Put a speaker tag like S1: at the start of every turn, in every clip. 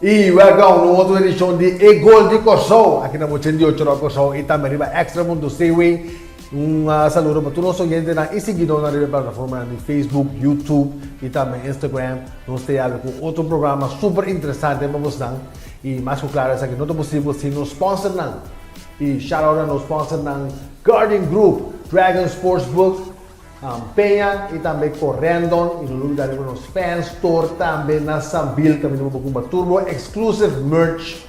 S1: Y welcome na un otro edicion di E Gol di Corsou, aki na 88 Rock Corsou y tambe riba Extra punto cw. Un saludo pa tur nos oyentenan y siguidornan riba e plataformanan di Facebook, YouTube y tambe Instagram. Nos ta yabi cu otro programa super interesante pa bosnan y mas cu claro esaki no ta posibel sin nos sponsornan. Y shout out na nos sponsornan Guardian Group, Dragon Sportsbook, Peña y tambe Corendon y no lubida riba nos fan store tambe na Sambil caminda bo por cumpra tur bo exclusive merch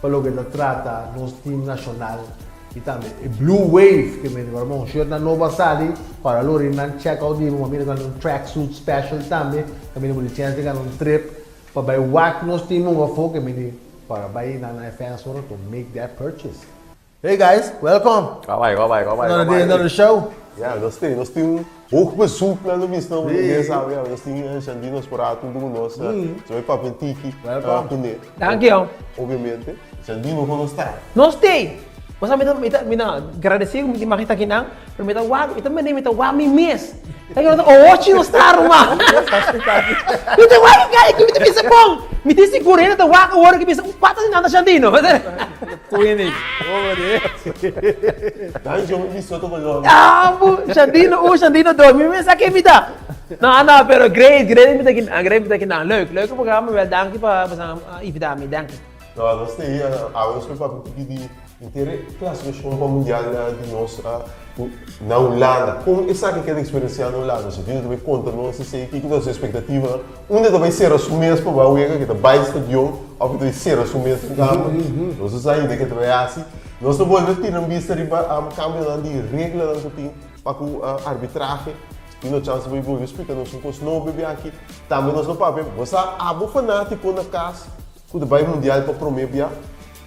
S1: pa loke ta trata nos team nacional y tambe e Blue Wave ke mende ora un shirt nan nobo a sali para lori nan check out di bo mira nan un tracksuit special tambe caminda bo di chance di gana un trip pa bay wak nos team un afo ke mende para bay nan na e fan store to make that purchase. Hey guys, welcome.
S2: Ka bai, ka bai, ka bai.
S1: Another day, another show.
S2: Ja, nos tin, nos tin un hoog bezoek na Luis no, mm. sabe, ja, nos tin Shandino Sporato hunto ku nos. Mm. So papia tiki
S1: Welcome.
S2: kuné.
S3: Dank je.
S2: Obviamente, Shandino kon nos ta?
S3: Nos te. Bo sa mi ta mi ta mi ta gradecido ku mi tin magita akinan, pero mi ta wak, mi ta mende mi ta wak mi mes. Ta kere ochi no sta ruman. Mi ta wak kai ku mi ta bisa bon. Mi tin sigur hende ta wak awor ku bisa un pata si nan ta Shandino.
S4: Twinning.
S2: Dan yo mi bisto to balon.
S3: Ah, bu, Shandino un, Shandino dos. Mi mes sa ke mi ta. No, no, pero great, great mi ta kinan, great mi ta kinan. Leuk, leuke programma wel. Danki pa pa invita mi. Danki.
S2: No, nos te awe nos por papia un tiki di Inter e klasifikashon pa mundial di nos na Hulanda. Kon esaki keda eksperensiá na Hulanda? So Dino ta bai konta nos esei, kiko ta su espektativanan, unda e ta bai sera su mes pa bai wega, ke ta bai stadion òf e ta bai sera su mes den kama. Nos no sa ainda ke ta bai hasi. Nos ta bolbe tira un bista riba kambionan di reglanan ku tin pa ku arbitrahe. Dino chans bai bolbe splika nos un kos nobo bia aki. Tambe nos lo papia, bo sa abo fanátiko na kas ku ta bai mundial pa promé bia?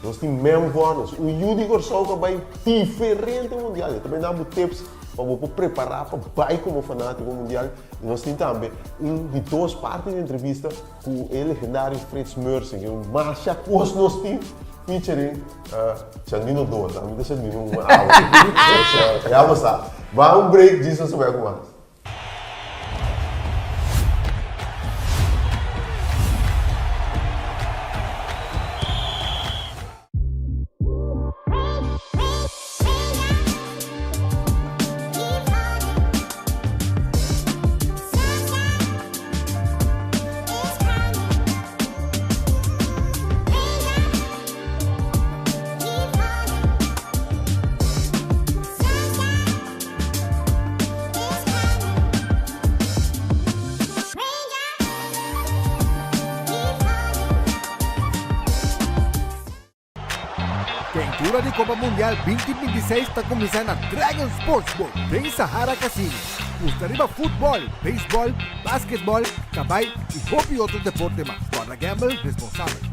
S2: Nos tin Mem Vornos, un yu di Kòrsou ku a bai diferente mundial. E ta bai na bo tips pa bo por prepará pa bai komo fanátiko mundial. I nos tin tambe un di dos parti di entrevista ku e legendario Frits Meursing. E un masha kos nos tin featuring Shandino dos. Ami ta Shandino un awe. Ya bo sa. Ban un break, djis nos ta bai ku mas.
S1: Keintura di Kopa Mundial 2026 ta kuminsá na Dragon Sportsbook den Sahara Casino. Gusta riba futbòl, beisbòl, basketbòl, kabai i hopi otro deporte mas. Kòrda gamble responsabel.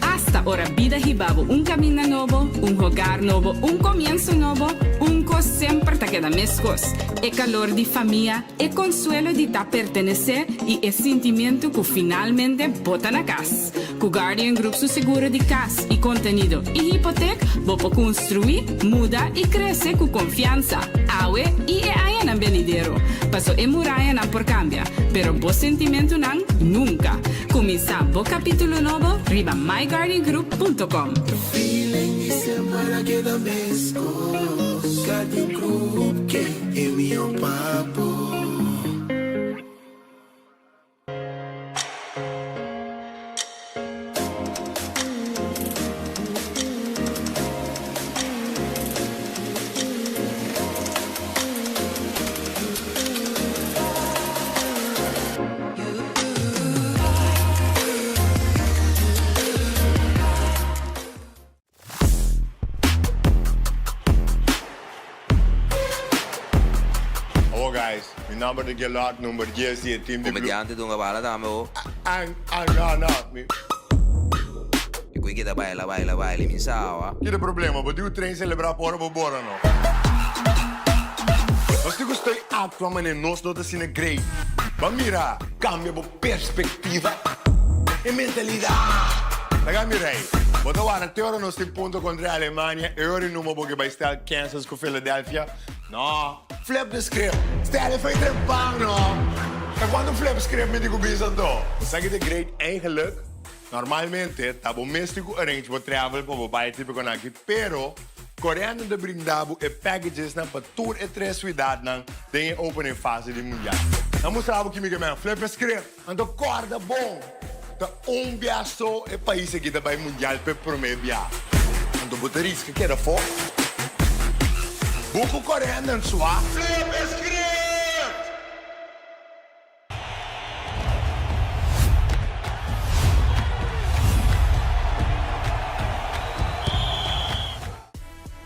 S5: Asta ora bida hiba bo un caminda nobo, un hogar nobo, un comienso nobo, un cos semper ta keda mescos, e calor di famia, E konsuelo di ta pertenesé i e sintimentu ku finalmente bo ta na kas. Ku Guardian Group su seguro di kas i kontenido i hipotek, bo por konstruí, muda i krese ku konfiansa, awe i e añanan benidero. Paso e murayanan por kambia, pero bo sentimentunan nunka. Kuminsá bo kapítulo nobo riba myguardiangroup punto com.
S6: Feeling di semper a keda meskos Guardian Group ke e mihó pa bo.
S7: Awo guys, mi nomber ta Gelot, number dies di e team di Blue.
S8: Comediante dunga bala tambe ho.
S7: Ang, ang, no, no, mi.
S8: E kui keda baila, baila, baila y mi sawa.
S7: Ki ta problema? Bo di u train celebra pa ora bo bora no. Nos tin ku stay. aktua manera nos no ta asina great. Ba mira, kambia bo perspektiva e mentalidat. Laga mi rei, bo ta wara te ora nos tin punto kontra e Alemania e ora i numa bo ke bai stel Kansas ku Philadelphia? No, flip the script. Stel e fei trempan no. Ta cuanto flip script mi tin cu bisa anto? Esaki ta great eigenlijk. Normalmente ta bo mes tin cu arrange bo travel pa bo bai e tipiconan aki, pero Corendon ta brinda bo e packagesnan pa tur e tres ciudadnan den e opening fase di Mundial. Na mustra bo kimi ke men flip e script. Anto corda bon, ta un bia so e pais aki ta bai Mundial p'e prome bia. Anto bo ta riska keda fo? Bo cu Corendon sua? Flip e script!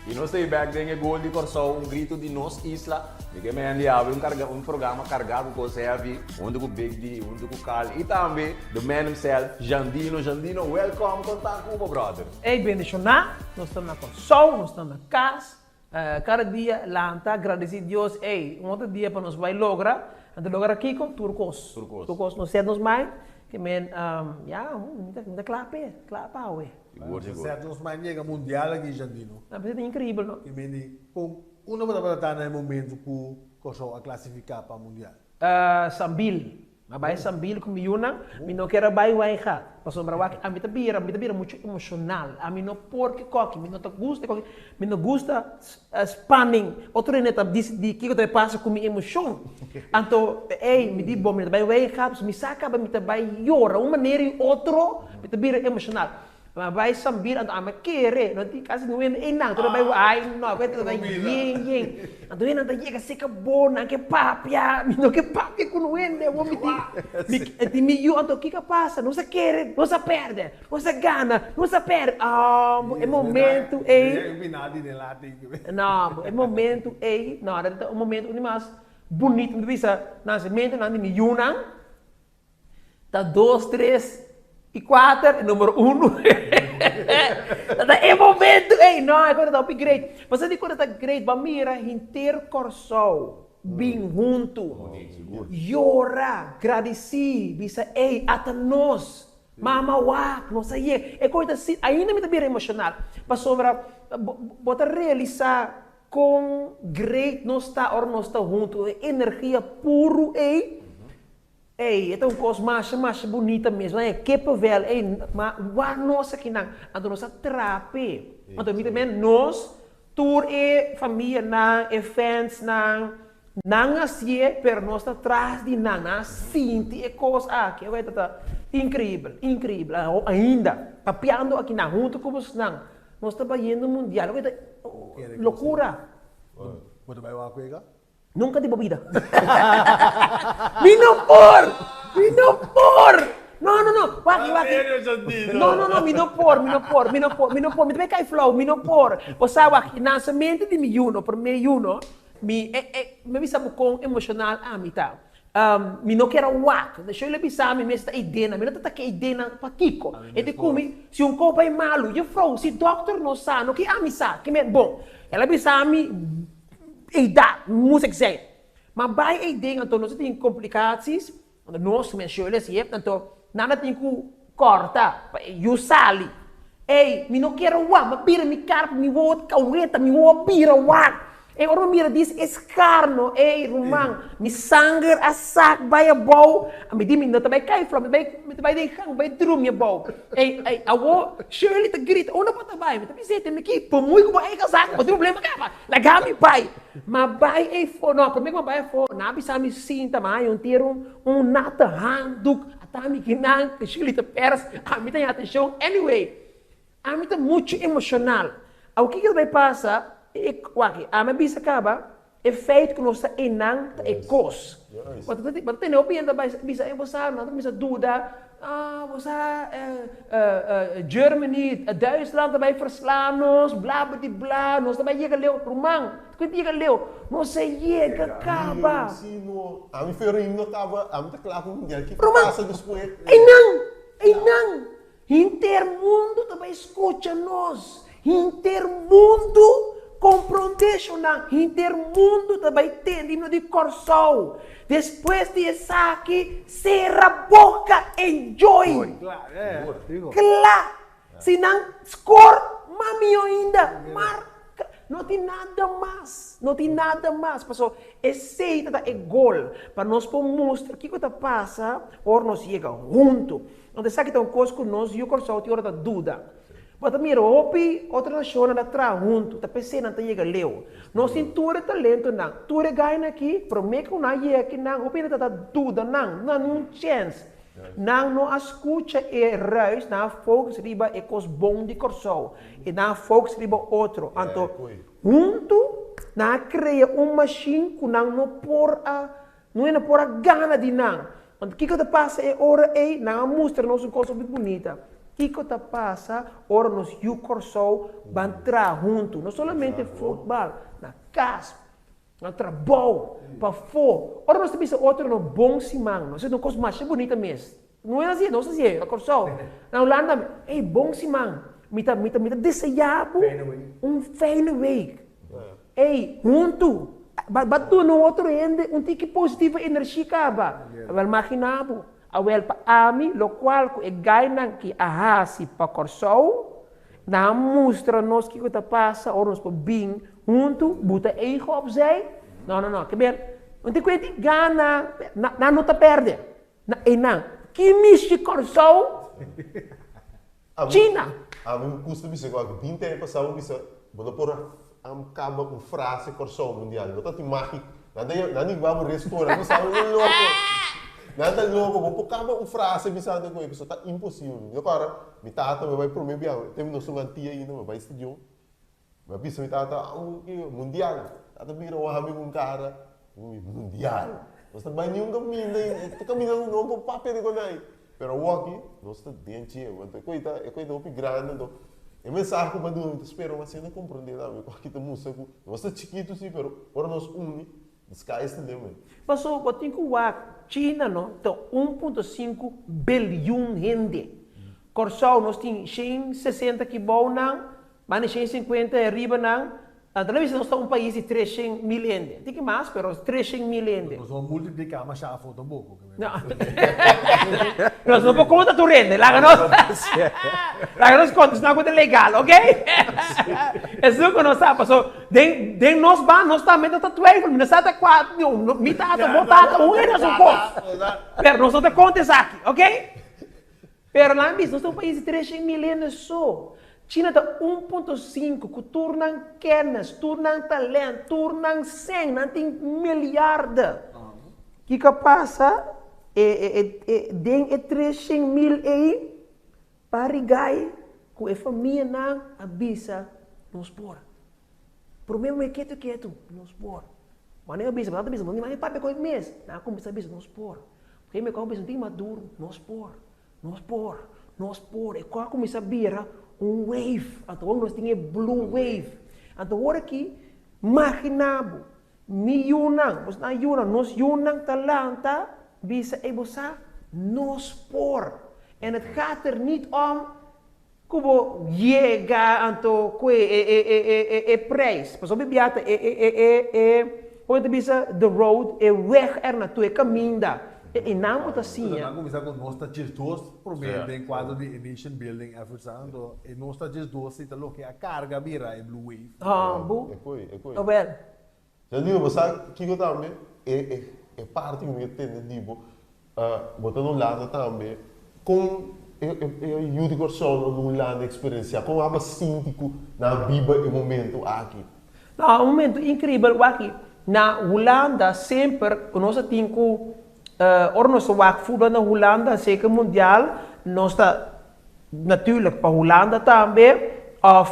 S4: I nos ta e bek den e gol di Kòrsou, un gritu di nos isla. Mi ke mendi awe un karga un programa kargá ku kos heavy, huntu ku Big D, huntu ku Carl i tambe the man himself, Jandino. Jandino, welcome, kon ta ku bo brother?
S3: Ey bendishoná, nos ta na Kòrsou, nos ta na kas, Kada dia lanta gradisí Dios, ey, un otro dia pa nos bai logra, anto logra kiko? Tur kos.
S4: Tur kos.
S3: Tur kos. Nos set nos mind, ke men, ya, mi ta, mi ta kla p'e, kla pa awe.
S4: Sigur, sigur.
S1: Set nos mind yega mundial aki, Jandino.
S3: A ta inkribel, no?
S1: Ke men di, kon unda bo tabata ta na e momento ku Kòrsou a klasifiká pa mundial?
S3: Sambil. Mi a bai Sambil ku mi yunan, mi no kier a bai Waigá, pasobra wak ami ta bira, mi ta bira muchu emoshonal, ami no por ke koki, mi no ta gusta e koki, mi no gusta spanning, otro hende ta disidí kiko ta bai pasa ku mi emoshon. Anto, ey, mi di bo, mi no ta bai Waigá, pasobra mi sa kaba mi ta bai yora, un manera i otro mi ta bira emoshonal. Mi a bai Sambil anto ami a kere, no tin kasi ningun hende einan, tur a bai ay no, ku ta bai yen yen, anto hendenan ta yega seka bo, nan ke papia, mi no ke papia ku un hende, awor mi tin, mi tin mi yu, anto kiko a pasa, nos a kere, nos a pèrdè, nos a gana, nos a pèrdè, oh e momento ei, no, e momento ei, no, ta un momento un di mas bunito, mi ta bisa nasimentonan di mi yunan. Ta dos, tres i kuater i numero uno. Ta e momento ey, no, e kos ta hopi great. Pasobra di kos ta great, bo a mira henter Kòrsou bin huntu, yora, gradisí, bisa ey, ata nos, mama wak, nos a yega. E kos ta si, ainda mi ta bira emoshonal, pasobra bo ta realisá kon great nos ta ora nos ta huntu, e energia puru ey. Ey, e ta un kos masha masha bunita mes. Nan e kippenvel, ey, ma wak nos akinan. Anto nos a trape. Anto mi ta men nos, tur e famianan, e fansnan, nan a hasié, pero nos ta tras di nan. Nan a sinti e kos aki. Awor e ta ta increibel, increibel. Ainda, papiando akinan, hunto ku bosnan, nos ta bayendo mundial. Awor e ta lokura.
S1: Bo ta bai wak wega?
S3: Nunca di bo bida. Mi no por! Mi no por! No, no, no. Wak, wak. No, no, no, mi no por, mi no por, mi no por, mi no por. Mi ta bay cay flauw, mi no por. Bo sa, wak, nacementu di mi yuno, prome yuno, mi, e, e, mi a bisa bo con emocional ami ta. Mi no kier a wak. Shirley bisa mi mes ta idena. Mi no ta ta ke idena pakiko. E di ku mi, si un kopa e malu, juffrouw, si dokter no sa, no ke ami sa. Ke mi, bon, el a bisa mi. Edat, moet ik zijn. Maar bai ei den anto nos a tin complicaties, anto nos men Shirley si anto nan a tin cu corta pa e yu sali. Ey, mi no kier a wak, mi a bira mi cara pa mi wowo caweta, mi wowo a bira wak. Ey, ora mi mira dis e scar no, ey ruman, mi sanger a sak bai abou, mi di mi no ta bai cay flor, mi ta bai, mi ta bai den gang, mi bai drumi abou. Ey, ey, awo Shirley ta grita, unda bo ta bai? Mi ta bisa, tene ki, por muy cu bo ey casaco, bo tin problema caba. Laga mi bai. Ma bai ei fo, no, prome ku mi bai afo, nan a bisa mi sinta, ma haña un tira un un natte handdoek, ata mi kinan, ku Shirley ta pers, ami ta haña atenshon, anyway, ami ta muchu emoshonal. Awor kiko ta bai pasa, e wak, ami a bisa kaba, e feit ku nos ta einan ta e kos. Bo ta bo ta tene hopi hende ta bai bisa, e bo sa, nan ta kuminsá duda, ah, bo sa, Germany, Duitsland ta bai versla nos, bla bla di bla, nos ta bai yega leu. Ruman, ku ta yega leu? Nos a yega kaba.
S2: Si no, ami Ferrin no kaba, ami ta kla ku mundial, kiko
S3: Ruman,
S2: pasa despues?
S3: einan, einan, henter mundu ta bai skucha nos, henter mundu. Komprondé shonnan, henter mundu ta bai tende himno di Kòrsou. Despues di esaki, sera boka, enjoy! Kla! Si nan skor, mas mihó ainda. Marka! No tin nada mas, no tin nada mas. Pasobra esei ta ta e gol, pa nos por mustra kiko ta pasa ora nos yega huntu. Anto esaki ta un kos ku nos yu Kòrsou tin ora ta duda. Bo ta mira hopi otro nashonnan ta traha huntu, ta p'esei nan ta yega leu. Nos tin tur e talentonan, tur e gainan aki, promé ku nan yega akinan hopi hende ta ta duda nan, no nan un chèns. Nan no a skucha e ruis, nan a focus riba e kos bon di Kòrsou i nan a focus riba otro. Anto huntu nan a krea un mashin ku nan no por a No hende por a gana di nan. Anto kiko ta pasa e ora ei? Nan a mustra nos un kos hopi bunita. Kiko ta pasa ora nos yu Kòrsou ban traha huntu? No solamente futbal, na kas, na trabou, pafó. Ora nos ta bisa otronan bon siman, nos ta un kos masha bunita mes. No es así, nos así na Kòrsou, na Hulanda, ey bon siman, mi ta mi ta mi ta deseá bo un fijne week. Ey, huntu, ba ba duna un otro hende un tiki positivo energia kaba. Awel maginá bo, awel pa ami lokual ku e gainan ki a hasi pa Kòrsou, nan a mustra nos kiko ta pasa ora nos por bin huntu, buta ego opzij, no no no, ke ber, un tin ku e tin gana, nan no ta pèrdè. Na einan, ki mishi Kòrsou? China!
S2: Ami mi gusta bisa ku aki binti aña pasá mi bisa bo no por a kaba un frase Kòrsou mundial. No ta tin magi. Nan ta nan di bo responde nan bisa bo loko. Nan ta loko bo por kaba un frase bisando ku pasobra ta imposibel. Mi ta kòrda mi tata mi a bai promé biaha tempu nos un antia ainda mi a bai stadion. Mi a bisa mi tata, amo ki mundial. Tata bira wak mi ku un kara, mi mundial. Nos ta bai niun kaminda i ta kaminda ku no por papia di konai. Pero awoki nos ta den dje. Anto e koi ta e koi ta hopi grandi anto e mensahe ku bo a duna mi ta spera un asina komprende tambe ku aki ta mustra ku nos ta chikitu si pero ora nos uni the sky is the limit.
S3: Paso bo tin ku wak China no ta 1.5 billion hende. Kòrsou nos tin 160 kibounan Mas di 150 e riba nan, anto nan bisa nos ta un pais di 300 mil hende. Tin ki mas, pero 300 mil hende.
S1: Nos no multiplica masha afo tampoco.
S3: No. Nos no por conta tur hende. Laga nos, laga nos conta esnan cu ta legal, ok? Esun cu nos sa, paso den, den nos ban nos tambe no ta twijfel. Mi no sa ta cua, mi tata, bo tata, un hende haci un cos. Pero nos no ta conta esaki, ok? Pero nan bisa nos ta un pais di 300 mil hende so. China ta un punto sinku ku tur nan kennis, tur nan talent, tur nan sèn, nan tin miliarden. Kiko a pasa? E e e den e 300 mil ei, Parigai ku e famianan a bisa nos por. Promé mei ketu ketu, nos por. Wanneer a bisa, nan ta bisa, no ni papia ku e mes, nan a kuminsá bisa nos por. Oke mi a bisa un tiki mas duru, nos por. Nos por, nos por. E kos a kuminsá bira un wave. Anto awor nos tin e blue wave. Anto awor aki, maginá bo, mi yunan, bosnan yunan, nos yunan ta lanta bisa, ey bo sa, nos por. En het gaat er niet om ku bo yega anto ku e e e e e e e prijs. Pasobra hopi bia ta e e e e e kon ta bisa the road, e weg er naartoe, e kaminda. E einan bo ta siña.
S1: Nan kuminsá ku nos ta 12 promé den kuadro di e nation building efforts anto e nos ta 12 si ta loke a karga bira e blue wave.
S3: Ha bu.
S2: E koe, e koe.
S3: Awel.
S2: Jan digo, bo sa kiko tambe e e e parti ku mi ke tende di bo Bo ta na Hulanda tambe. Kon e yu di Kòrsou na Hulanda eksperensiá? Kon aba sinti ku nan a biba e momentu aki?
S3: No, un momentu inkribel wak na Hulanda semper ku nos a tin ku ora nos ta wak futbal na Hulanda zeker mundial nos ta natuurlijk pa Hulanda tambe of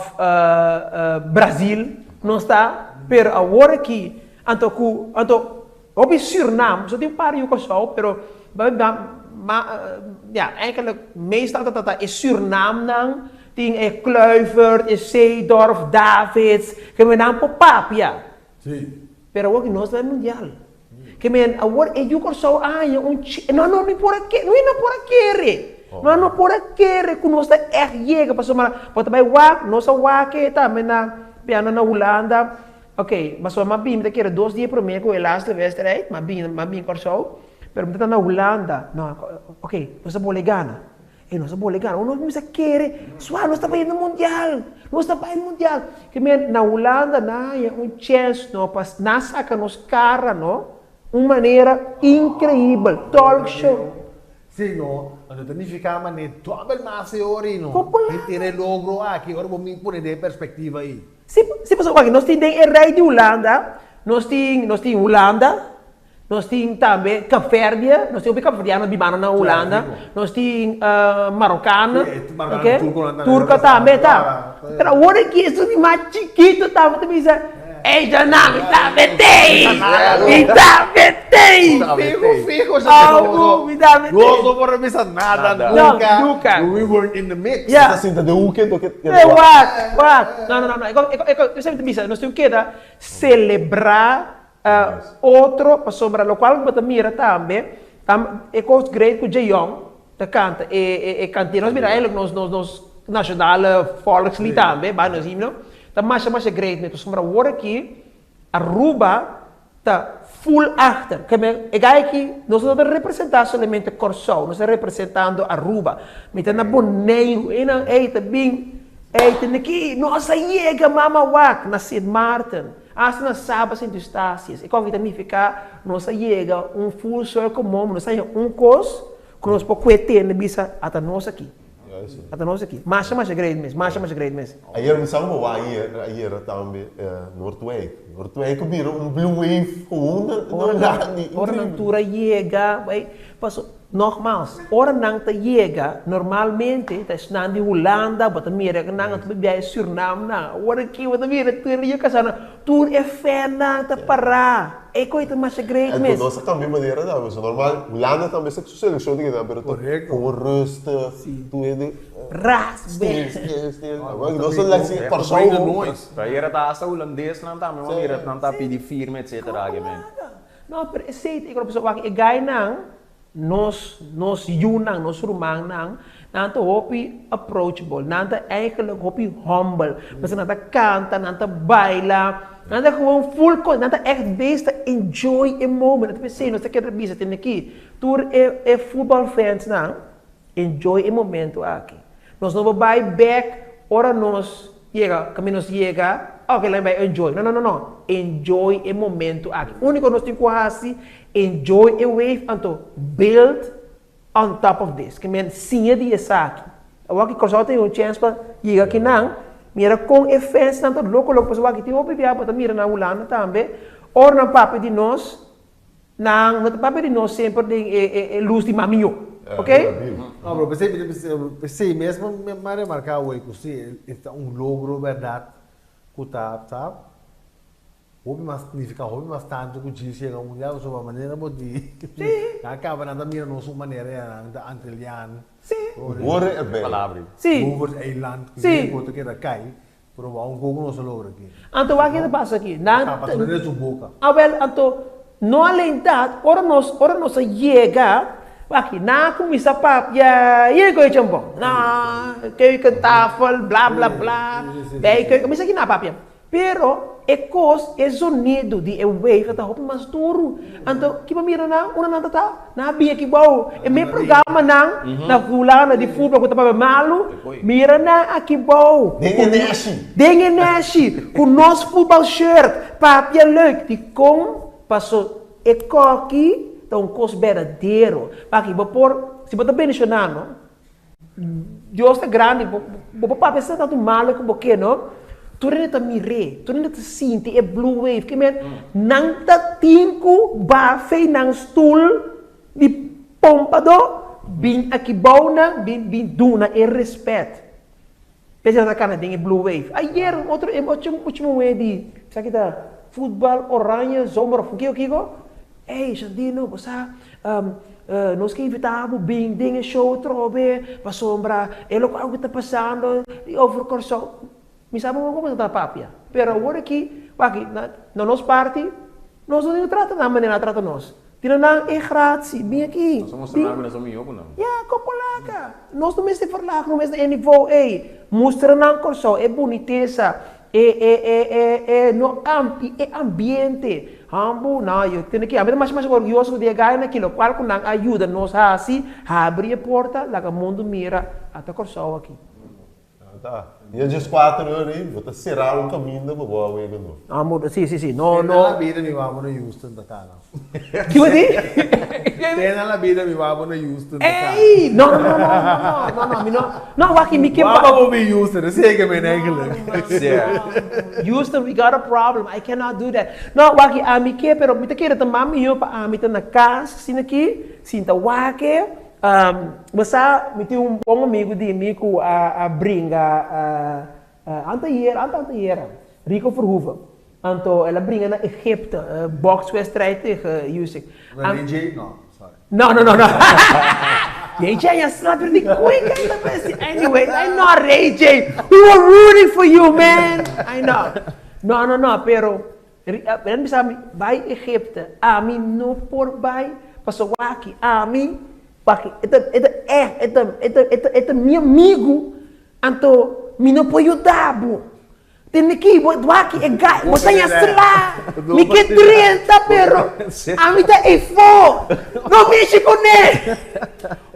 S3: Brazil nos ta pero awor aki anto ku anto Hopi Surnam, so tin un par yu Kòrsou, pero ma ya eigenlijk meestal ta ta e Surnamnan, tin e Kluivert, e Seedorf, Davids, ke men nan por papia. Pero awor ki nos ta den mundial. Ke men awor e yu Kòrsou a haña un no no no por a kere, no por a kere. No no por a kere ku nos ta ègt yega pasobra bo ta bai wak, nos a wak e tambe na. piano na Hulanda. Ok, pasobra m'a bin, mi ta kere dos dia promé ku e laatste wedstrijd, m'a bin, m'a bin Kòrsou, pero mi ta na Hulanda. No, ok, nos a bole gana. E nos a bole gana. Nos kuminsá kere, sua, nos ta bai na mundial, nos ta bai mundial. Ke men, na Hulanda nan a haña un chèns no pa nan saka nos kara no, un manera inkreibel, talk show.
S1: Sí, no, anto ta nifiká manera dòbel mas e ora ei no.
S3: Popular.
S1: Henter e logro aki, ora bo mi pone den e perspektiva ei.
S3: Sí, sí pasobra wak, nos tin den e rei di Hulanda, nos tin, nos tin Hulanda, nos tin tambe Kapverdië, nos tin hopi kapverdiano bibando na Hulanda, nos tin marokano, ok, turko tambe ta. Pero awor aki esun di mas chikito tambe ta bisa, Ey Djanam, mi tambe t'ey! Mi tambe t'ey!
S1: Fijo, fijo,
S3: Abu, mi tambe t'ey!
S1: Nos no por a bisa nada, nunca.
S3: Nunca.
S1: We weren't in the mix.
S3: Ya.
S2: Ta sinta den un kento ke.
S3: Eh, wak, wak. No, no, no, no. E ko, e ko, bisa, nos tin ku keda selebrá otro pasobra lokual ku bo ta mira tambe, tam, e kos great ku Jayong ta kanta, e, e, e kantia. Nos mira eigenlijk nos, nos, nos nationale volkslied tambe, bai nos himno, ta masha, masha great mes. Pasobra awor aki Aruba ta full achter. Ke men, e gai aki nos no ta representa solamente Kòrsou, nos ta representando Aruba. Mi ta na Boneiru, einan, ey ta bin, ey ta aki, nos a yega mama wak na Sint Maarten, hasta na Saba Sint Eustatius. E kòke ta nifiká nos a yega un full circle moment, nos a haña un kos ku nos por kue tende bisa ata nos aki. Ata nos aki. Masha masha great mes, masha masha great mes.
S2: Ayer mi sa bo wak ayer, ayer tambe Noordwijk. Noordwijk a bira un blue wave gewoon na Hulanda.
S3: Ora nan tur a yega, bai, paso, nogmaals, ora nan ta yega, normalmente ta esnan di Hulanda, bo ta mira ku nan a tur biaha Surinam nan. Awor aki bo ta mira tur e kasanan, tur e fannan ta pará. E koe ta masha great mes.
S2: Nos a cambia manera tambe. So normal Hulanda tambe sa su seleccion ta keda pero ta como rustig. Tur hende
S3: Ras
S2: stil stil stil. Nos a like si Kòrsou.
S4: Ayera ta hasta hulandesnan tambe bo a mira nan ta pidi firma etcetera aki men.
S3: No pero esei ta e kos pasobra wak e gainan nos nos yunan nos rumannan nan ta hopi approachable nan ta eigenlijk hopi humble pasobra nan ta kanta nan ta baila nan ta gewoon full con nan ta echt bezig ta enjoy e moment nan ta pensei nos ta keda bisa tene aki tur e e futbal fans nan enjoy e momento aki nos no por bai bek ora nos Yega, kaminda nos yega, ok, laga mi bai enjoy. No, no, no, no. Enjoy e momento aki. Úniko nos tin ku hasi, enjoy e wave, anto build on top of this. Ke men siña di esaki. Awor ki Kòrsou tin un chèns pa yega akinan, mira kon e fansnan ta loko loko pasobra aki tin hopi biaha bo ta mira na Hulanda tambe, ora nan papia di nos, Nan no ta papia di nos semper den e lus di mami yo. Ok?
S1: No, pero p'esei, p'esei mes mi a remarca awor cu si e ta un logro berdad cu ta, ta hopi mas, significa hopi mas tanto cu djis yega un mundial pasobra manera bo di, nan a caba nan ta mira nos un manera ya nan ta Antilliaan,
S2: Horen erbij.
S1: Rovers eiland cu hende ta keda cay Pero wou un koko nos a logra aki.
S3: Anto wak ta pasa aki? Nan
S1: Tapa tur den su boka.
S3: Awel, anto no alleen dat, ora nos, ora nos a yega, wak, nan a kuminsá papia hier koe champon, na keukentafel, bla bla bla, bij keuken, mi sa ki nan a papia. Pero e kos, e zonido di e wave ta hopi mas duru. Anto, ki bo mira nan? Unda nan ta ta? Nan a bin aki bou. E mes programanan na Hulanda di futbol ku ta papia malu, mira nan aki bou.
S2: Den e nèshi.
S3: Den e nèshi, ku nos futbal shirt, papia leuk. Dikon? Paso e kòki ta un kos berdadero. Paki bo por, si bo ta bendishoná no, Dios ta grandi, bo bo por papia asina tantu malu ku bo ke no, tur hende ta mir'é, tur hende ta sinti e blue wave, ke men nan ta tin ku baha fei nan stul di pompadó bin aki bou nan bin bin duna e respèt. P'esei nan ta kana den e blue wave. Ayer un otro e ocho muhé di sa ki ta futbal oranje zomer of kiko kiko, ey Shandino bo sa nos ke invita bo bin den e show atrobe pasobra e lokual ku ta pasando di over Kòrsou. Mi sa bo komo ta papia pero awor aki wak na nos parti nos no tin ku trata nan manera nan a trata nos. Tira nan e gratie, bin aki.
S4: Nos a mustra nan ku nos ta mihó ku nan.
S3: Ya, kopolaka. Nos no mester verlaag, no mester e nivo ei. Mustra nan Kòrsou e bunitesa. E e e e e no am e ambiente hambu no yo tene ki ami ta masha masha orguyoso di e gainan aki lokual ku nan a yuda nos hasi habri e porta laga mundu mira ata Kòrsou aki.
S2: Ta dia dieskuater ora ei bo ta será un kaminda pa bo a wega no.
S3: Hambu si si si no
S1: Te na
S3: no.
S1: la bida mi wou na Houston ta kana.
S3: Ki bo di?
S1: Te na la bida mi wou na Houston ta kana.
S3: Ey no no no no no no mi no no wak mi ke
S1: Wou pa bo bin Houston esei ke men eigenlijk.
S3: Houston we got a problem I cannot do that no wak ami ke pero mi ta kere ta mas mihó pa ami ta na kas asina aki sinta wak bo sa mi tin un bon amigu di mi ku a bringa anteayer ante anteayer Rico Verhoeven Anto el a bringa na Egypte, bokswedstrijd tegen Usyk.
S1: Ray J? No, sorry.
S3: No, no, no, no. Ray J a slap di quick en ta besti. Anyway, I know Ray J. We were rooting for you, man. I know. No, no, no, pero el bisa mi, bai Egypte. Ami no por bai, pasobra waki, ami, waki, e ta, e ta echt, e ta, e ta, e ta, e ta mi amigu, anto mi no por yuda bo. Tende ki bo dwaki e gai bo ta ña sla mi ke drenta pero ami ta eyfo no mishi kune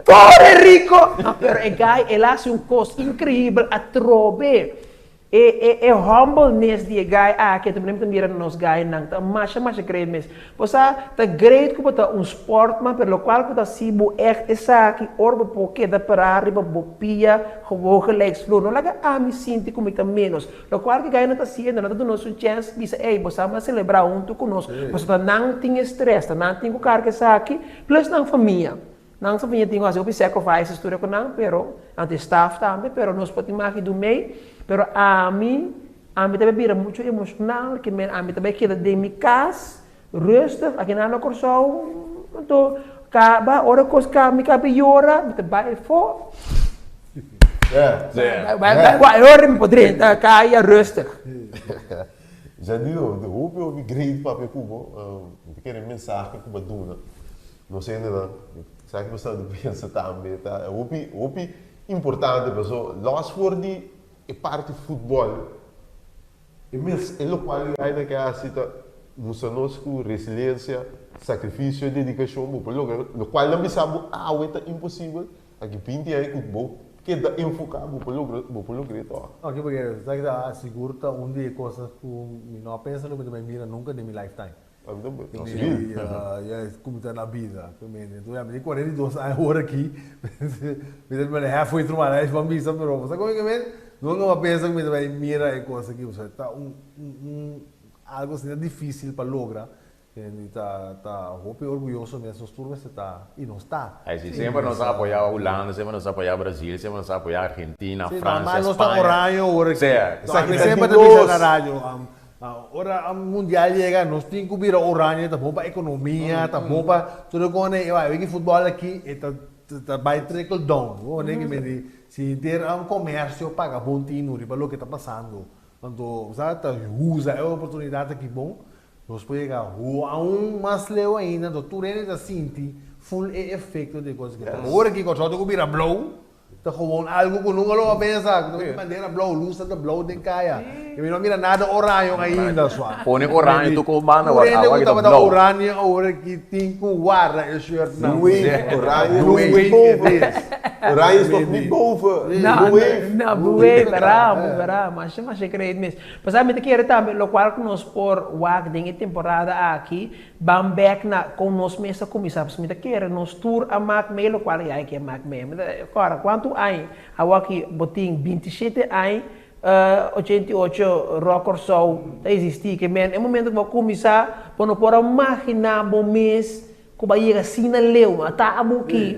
S3: pobre rico no pero e gai el a hasi un kos increibel atrobe e e e humbleness di e gai aki anto mi ta mira na nos gainan ta masha masha great mes bo sa ta great ku bo ta un sportman pero lokual ku ta hasi bo echt esaki ora bo por keda para riba bo pia Gewoon gelijksvloer. No laga ami sinti ku mi ta ménos. Lokual ku gai no ta hasiendo, no ta duna nos un chèns bisa, ey, bo sa mas selebrá huntu ku nos. Pasobra ta nan tin e strès, ta nan tin ku karga esaki, plus nan famia. Nan famia tin ku hasi hopi sacrifices tur e ku nan, pero nan tin staf tambe, pero nos por tin maki dun mei. Pero ami, ami ta bai bira muchu emoshonal, ke men ami ta bai keda den mi kas, Rustig, aki nan na Kòrsou, anto kaba, ora kos kaba mi kaba yora, mi ta bai afó. Bai, bai, bai, ora mi por drenta kaya rustig.
S2: Jandino, hopi hopi great papia ku bo. Mi ta kere mensahe ku bo a duna nos hendenan. Sa ki bo sta di pensa tambe ta hopi hopi importante paso los for di e parti futbòl. E mes e lokual di Aina ke hasi ta mustra nos ku resiliensia, sakrifisio i dedikashon bo por logra lokual nan bisa bo awe ta imposibel, aki binti aña ku bo keda enfoká bo por logra bo por logr'é tòg.
S1: No, ki porque sa ki ta sigur ta un di e kosnan ku mi no a pensa lo mi ta bai mira nunka den mi lifetime.
S2: Ami tambe, no si.
S1: Ya es ku mi ta na bida. Mi tin 42 aña awor aki. Mi ta mane halfway through my life ban bisa, pero bo sa kon ke men? Nunka mi a pensa ku mi ta bai mira e kos aki. Pasobra ta un un algu asina difisil pa logra. Mi ta ta hopi orguyoso mes, nos tur mester ta i nos ta.
S4: Ai si, semper nos a apoya Hulanda, semper nos a apoya Brasil, semper nos a apoya Argentina, Francia,
S1: Sí, nos ta
S4: Spaña.
S1: oraño awor aki.
S4: Sea.
S1: Esaki semper ta bisa na radio. Ora mundial yega nos tin ku bira oranje, ta bon pa ekonomia, ta bon pa tur e kos e bai wiki futbòl aki e ta ta bai trickle down bo wak ke mende si henter komersio paga bon tinu riba loke ta pasando anto sa ta usa e oportunidat aki bon nos por yega aun mas leu ainda anto tur hende ta sinti ful e efekto di e kos aki ora ki Kòrsou ta ku bira blou. Ta gewoon algo cu nunca lo a pensa. Cu ta mira bandera blauw, luz ta blauw den caya. Y mi no mira nada oraño ainda swa.
S4: Pone oraño tur con banda
S1: Tur
S4: wak
S1: hende
S4: awa
S1: cu
S4: ki ta
S1: tabata
S4: blauw.
S1: oranje awor aki tin cu warda e shirt nan.
S2: Blue wave, oranje
S1: Blue
S2: is
S1: wave
S2: nog niet
S1: it
S2: boven.
S1: is.
S2: Oranje is nog niet boven.
S3: No,
S2: Blue wave.
S3: no, blue wave, bera, bera. Masha, masha great mes. Pasá mi ta kere tambe locual cu nos por wak den e temporada aki, Ban bek na kon nos mes a kuminsá, pasobra mi ta kere nos tur a mak mee lokual e ai ke mak mee. Mi ta kòrda kuantu aña awor-aki bo tin bintishete aña, 88 Rock Kòrsou ta eksistí, ke men e momento ku bo a kuminsá bo no por a maginá bo mes ku bo a yega asina leu, a ta abo aki.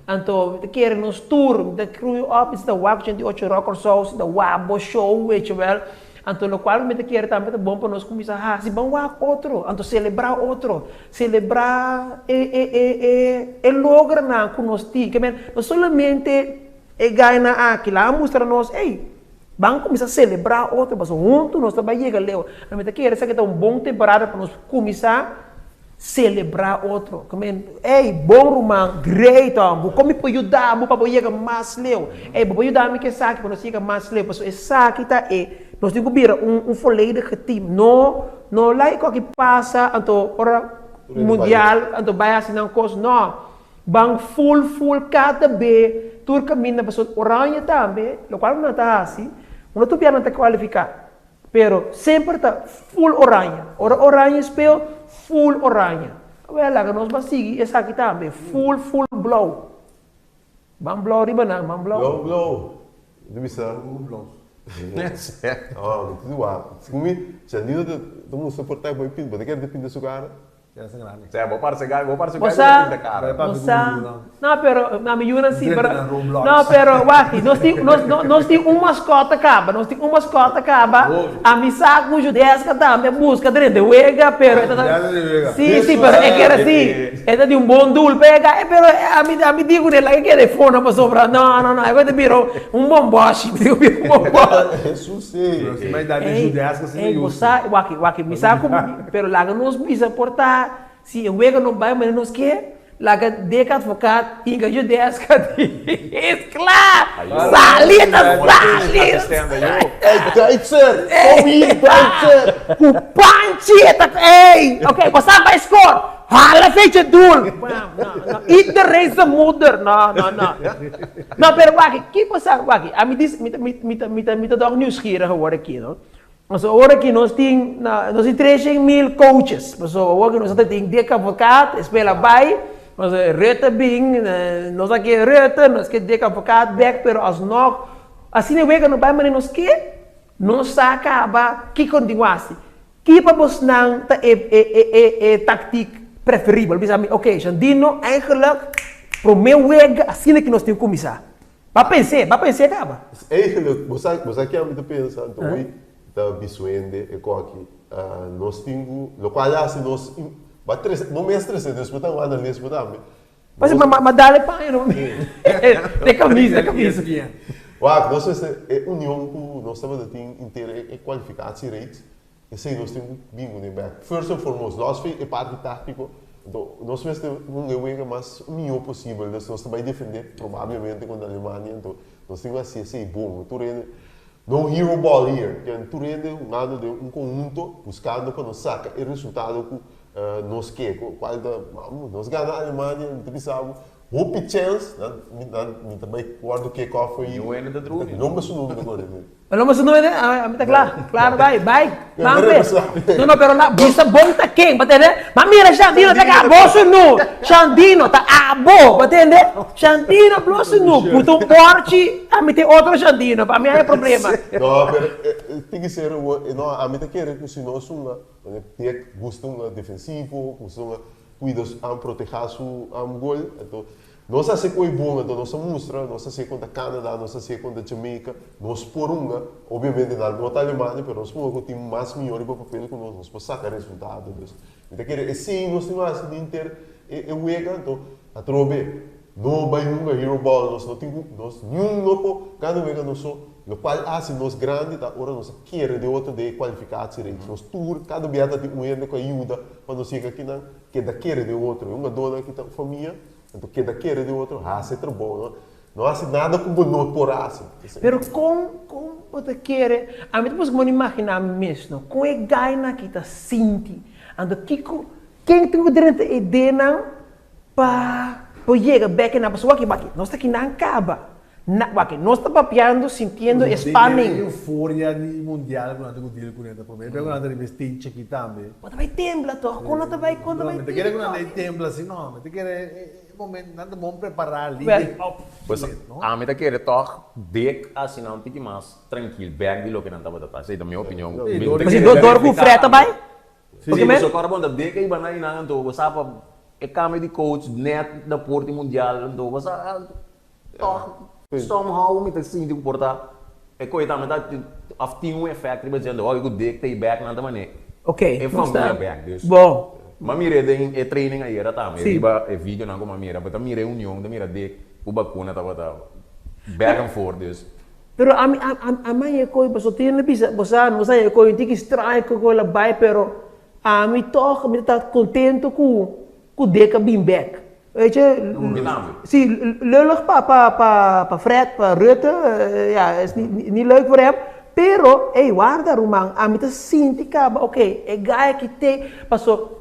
S3: Anto mi ta kere nos tur, mi ta krui òp mi ta wak 88 Rock Kòrsou, si ta wak bo show, wechewel. Anto lokual mi ta kere tambe ta bon pa nos kuminsá hasi, ban wak otro, anto selebrá otro, selebrá e e e e e logronan ku nos tin. Ke men, no solamente e gainan aki, la a mustra nos, ey, ban kuminsá selebrá otro, pasobra huntu nos ta bai yega leu. Anto mi ta kere esaki ta un bon temporada pa nos kuminsá selebrá otro. Ke men, ey, bon ruman, great hòmber, kon mi por yuda bo pa bo yega mas leu? Ey, bo por yuda mi ku esaki pa nos yega mas leu, pasobra esaki ta e. Nos tin ku bira un un volledige team. No no laga e koki pasa anto ora mundial anto bai hasi nan kos. No. Ban full full kada be tur kaminda pasobra Oranje tambe lokual ku nan ta hasi no tur bia nan ta kualifiká pero semper ta full Oranje. Ora Oranje speel full Oranje. Awel laga nos ban sigui esaki tambe full full blou. Ban blou riba nan, ban blou.
S2: Blou blou. Mi ta bisa.
S1: Blou.
S2: Oh, mi ta di wak. Segun mi, Jandino ta ta mustra por ta bo e pinta. Bo ta kere ta pinta su kara?
S4: Sea, bo parse gai, bo parse gai ku ta pinta kara.
S3: Bo sa, no pero, na mi yunan si, pero, no pero wak, nos tin, nos, nos tin un maskota kaba, nos tin un maskota kaba, ami sa ku Judeska tambe a buska drenta e wega, pero e ta, si, si, pero e kere si. E ta di un bon dul pega e pero ami ami di ku laga keda e fono pasobra no no no e ta bira un bomboshi mi diku bira un bomboshi.
S2: Hesus ey.
S1: Pero si mai da di judeska si
S3: Ey bo sa waki waki mi sa ku pero laga nos bisa por ta si e wega no bai manera nos ke laga dek advokat hinka judeska di es kla sali ta sali.
S2: Ey Duitser kom hier Duitser.
S3: Ku panchi e ta ey ok bo sa bai score. Hala fecha dul! Bam, no, no. Iedereen zijn moeder. No, no, no. No, pero wak, ki pasa, wak, ami dis, mi ta, mi, mi ta, mi ta, mi ta toch nieuwsgierig awor aki, no? Paso awor aki nos tin, na, nos tin 300 mil coaches. Paso awor aki nos ta tin Dick Advocaat, espera bai, paso Rutte bin, nos a ke Rutte, nos ke Dick Advocaat bek, pero alsnog, asina wega no bai manera nos ke, nos sa kaba kiko nos tin ku hasi. Ki pa bosnan ta e e e e e taktik preferibel? Bisa mi, ok, Jandino, eigenlijk promé wega asina ki nos tin kuminsá. Ba pens'é, ba pens'é kaba.
S2: Eigenlijk, bo sa, bo sa ke ami ta pensa? Anto hoy ta bisuende e koki. Nos tin ku, lokual a hasi nos, ba trese, bo mes trese, despues ta un analismo tambe.
S3: Nos, ma, ma, ma dale paña no. De camisa, de camisa.
S2: Wak, nos mester e union ku nos tabata tin inter e e kwalifikatiereeks, esei nos tin ku bin kuné bèk. First and foremost, los fe e parti táktiko, anto nos mester hunga e wega mas mihó posibel, dus nos ta bai defendé probablemente kontra Alemania, anto nos tin ku hasi esei bon. Tur hende, no hero ball here, ken tur hende hungando den un konhunto, buskando pa nos saka e resultado ku Nos ke kual ta nos gana Alemania mi ta bisa bo hopi chèns nan nan mi ta bai wòrdu kick off ayi
S4: Niun hende ta drumi.
S2: Lomba su nomber kore mi.
S3: Lomba su nomber ami ta kla kla bai bai ban pe no no pero la bisa bon ta ken bo tende ma mira Shandino ta ka abo su nu Shandino ta abo bo tende Shandino blo su nu puta un bòrchi ami tin otro Shandino pa mi hay problema.
S2: No pero tin ki ser no ami ta kere ku si nos hunga. Wanneer Dick gusta un defensivo, gusta un cuida am proteha su am gol, anto nos a haci cu e bon, anto nos a mustra, nos a haci contra Canada, nos a haci contra Jamaica, nos por hunga, obviamente nan no ta Alemania, pero nos por hunga cu team mas mihor riba papel cu nos, nos por saca resultado, dus mi ta kere esey nos tin haci den inter e wega, anto atrobe no bay hunga hero ball, nos no tin cu, nos niun no por gana wega nos so. Lokual a hasi nos grandi ta ora nos a kere den otro den e kualifikatiereeks. Nos tur, kada bia ta tin un hende ku a yuda pa nos yega akinan, keda kere den otro. E hungadónan aki ta un famia, anto keda kere den otro, hasi e trabou. No, no hasi nada ku bo no por hasi.
S3: Pero kon, kon bo ta kere? Ami ta busca bo imaginá mi mes, no? Kon e gainan aki ta sinti? Anto kiko, ken tin ku drenta e ideanan pa por yega bek einan? Pasobra wak, wak, nos ta kinan kaba. Na, wak, nos ta papiando sintiendo e spanning.
S1: E euforia di mundial ku nan ta ku deal kuné ta promé bia ku nan ta riba e stage aki tambe.
S3: Bo ta bai tembla tòg? Kon nan ta bai, kon ta bai
S1: No, mi ta kere ku nan ta
S3: tembla?
S1: tembla si no, mi ta kere e momento nan ta bon prepará leading up to it, no?
S4: Ami ta kere tòg dek hasi nan un tiki mas trankil bèk di loke nan tabata ta. Esei ta mi opinion.
S1: Sí,
S4: Mi
S1: dor
S4: ta
S1: di
S4: kere
S3: Dor dor ku
S4: verifiká
S3: Fred ta
S4: tambe.
S3: bai?
S4: Sí, pasobra kòrda bon ta dek ei banda einan anto bo sa pa e kambio di coach nèt na por di mundial anto bo sa. Tòg, somehow mi ta sinti ku por ta e koe tambe ta òf tin un efèkt riba dje, anto ora ku Dick ta e bèk nan ta manera e famia bèk. Dus, m'a mira den e training ayera tambe riba e videonan ku m'a mira, bo ta mira e union, ta mira Dick ku Bakuna tabata back and forth, dus.
S3: Pero ami ami a e koe pasobra tin hende bisa bo sa nos a e koe un tiki straño ku el a bai pero ami tòg mi ta kontento ku Ku Dick a bin bek. Weet je, si, lullig pa, pa, pa, pa Fred, pa Rutte, ja, is niet, niet leuk voor hem. Pero, ey, warda ruman, ami ta sinti kaba, ok, e guy aki te, paso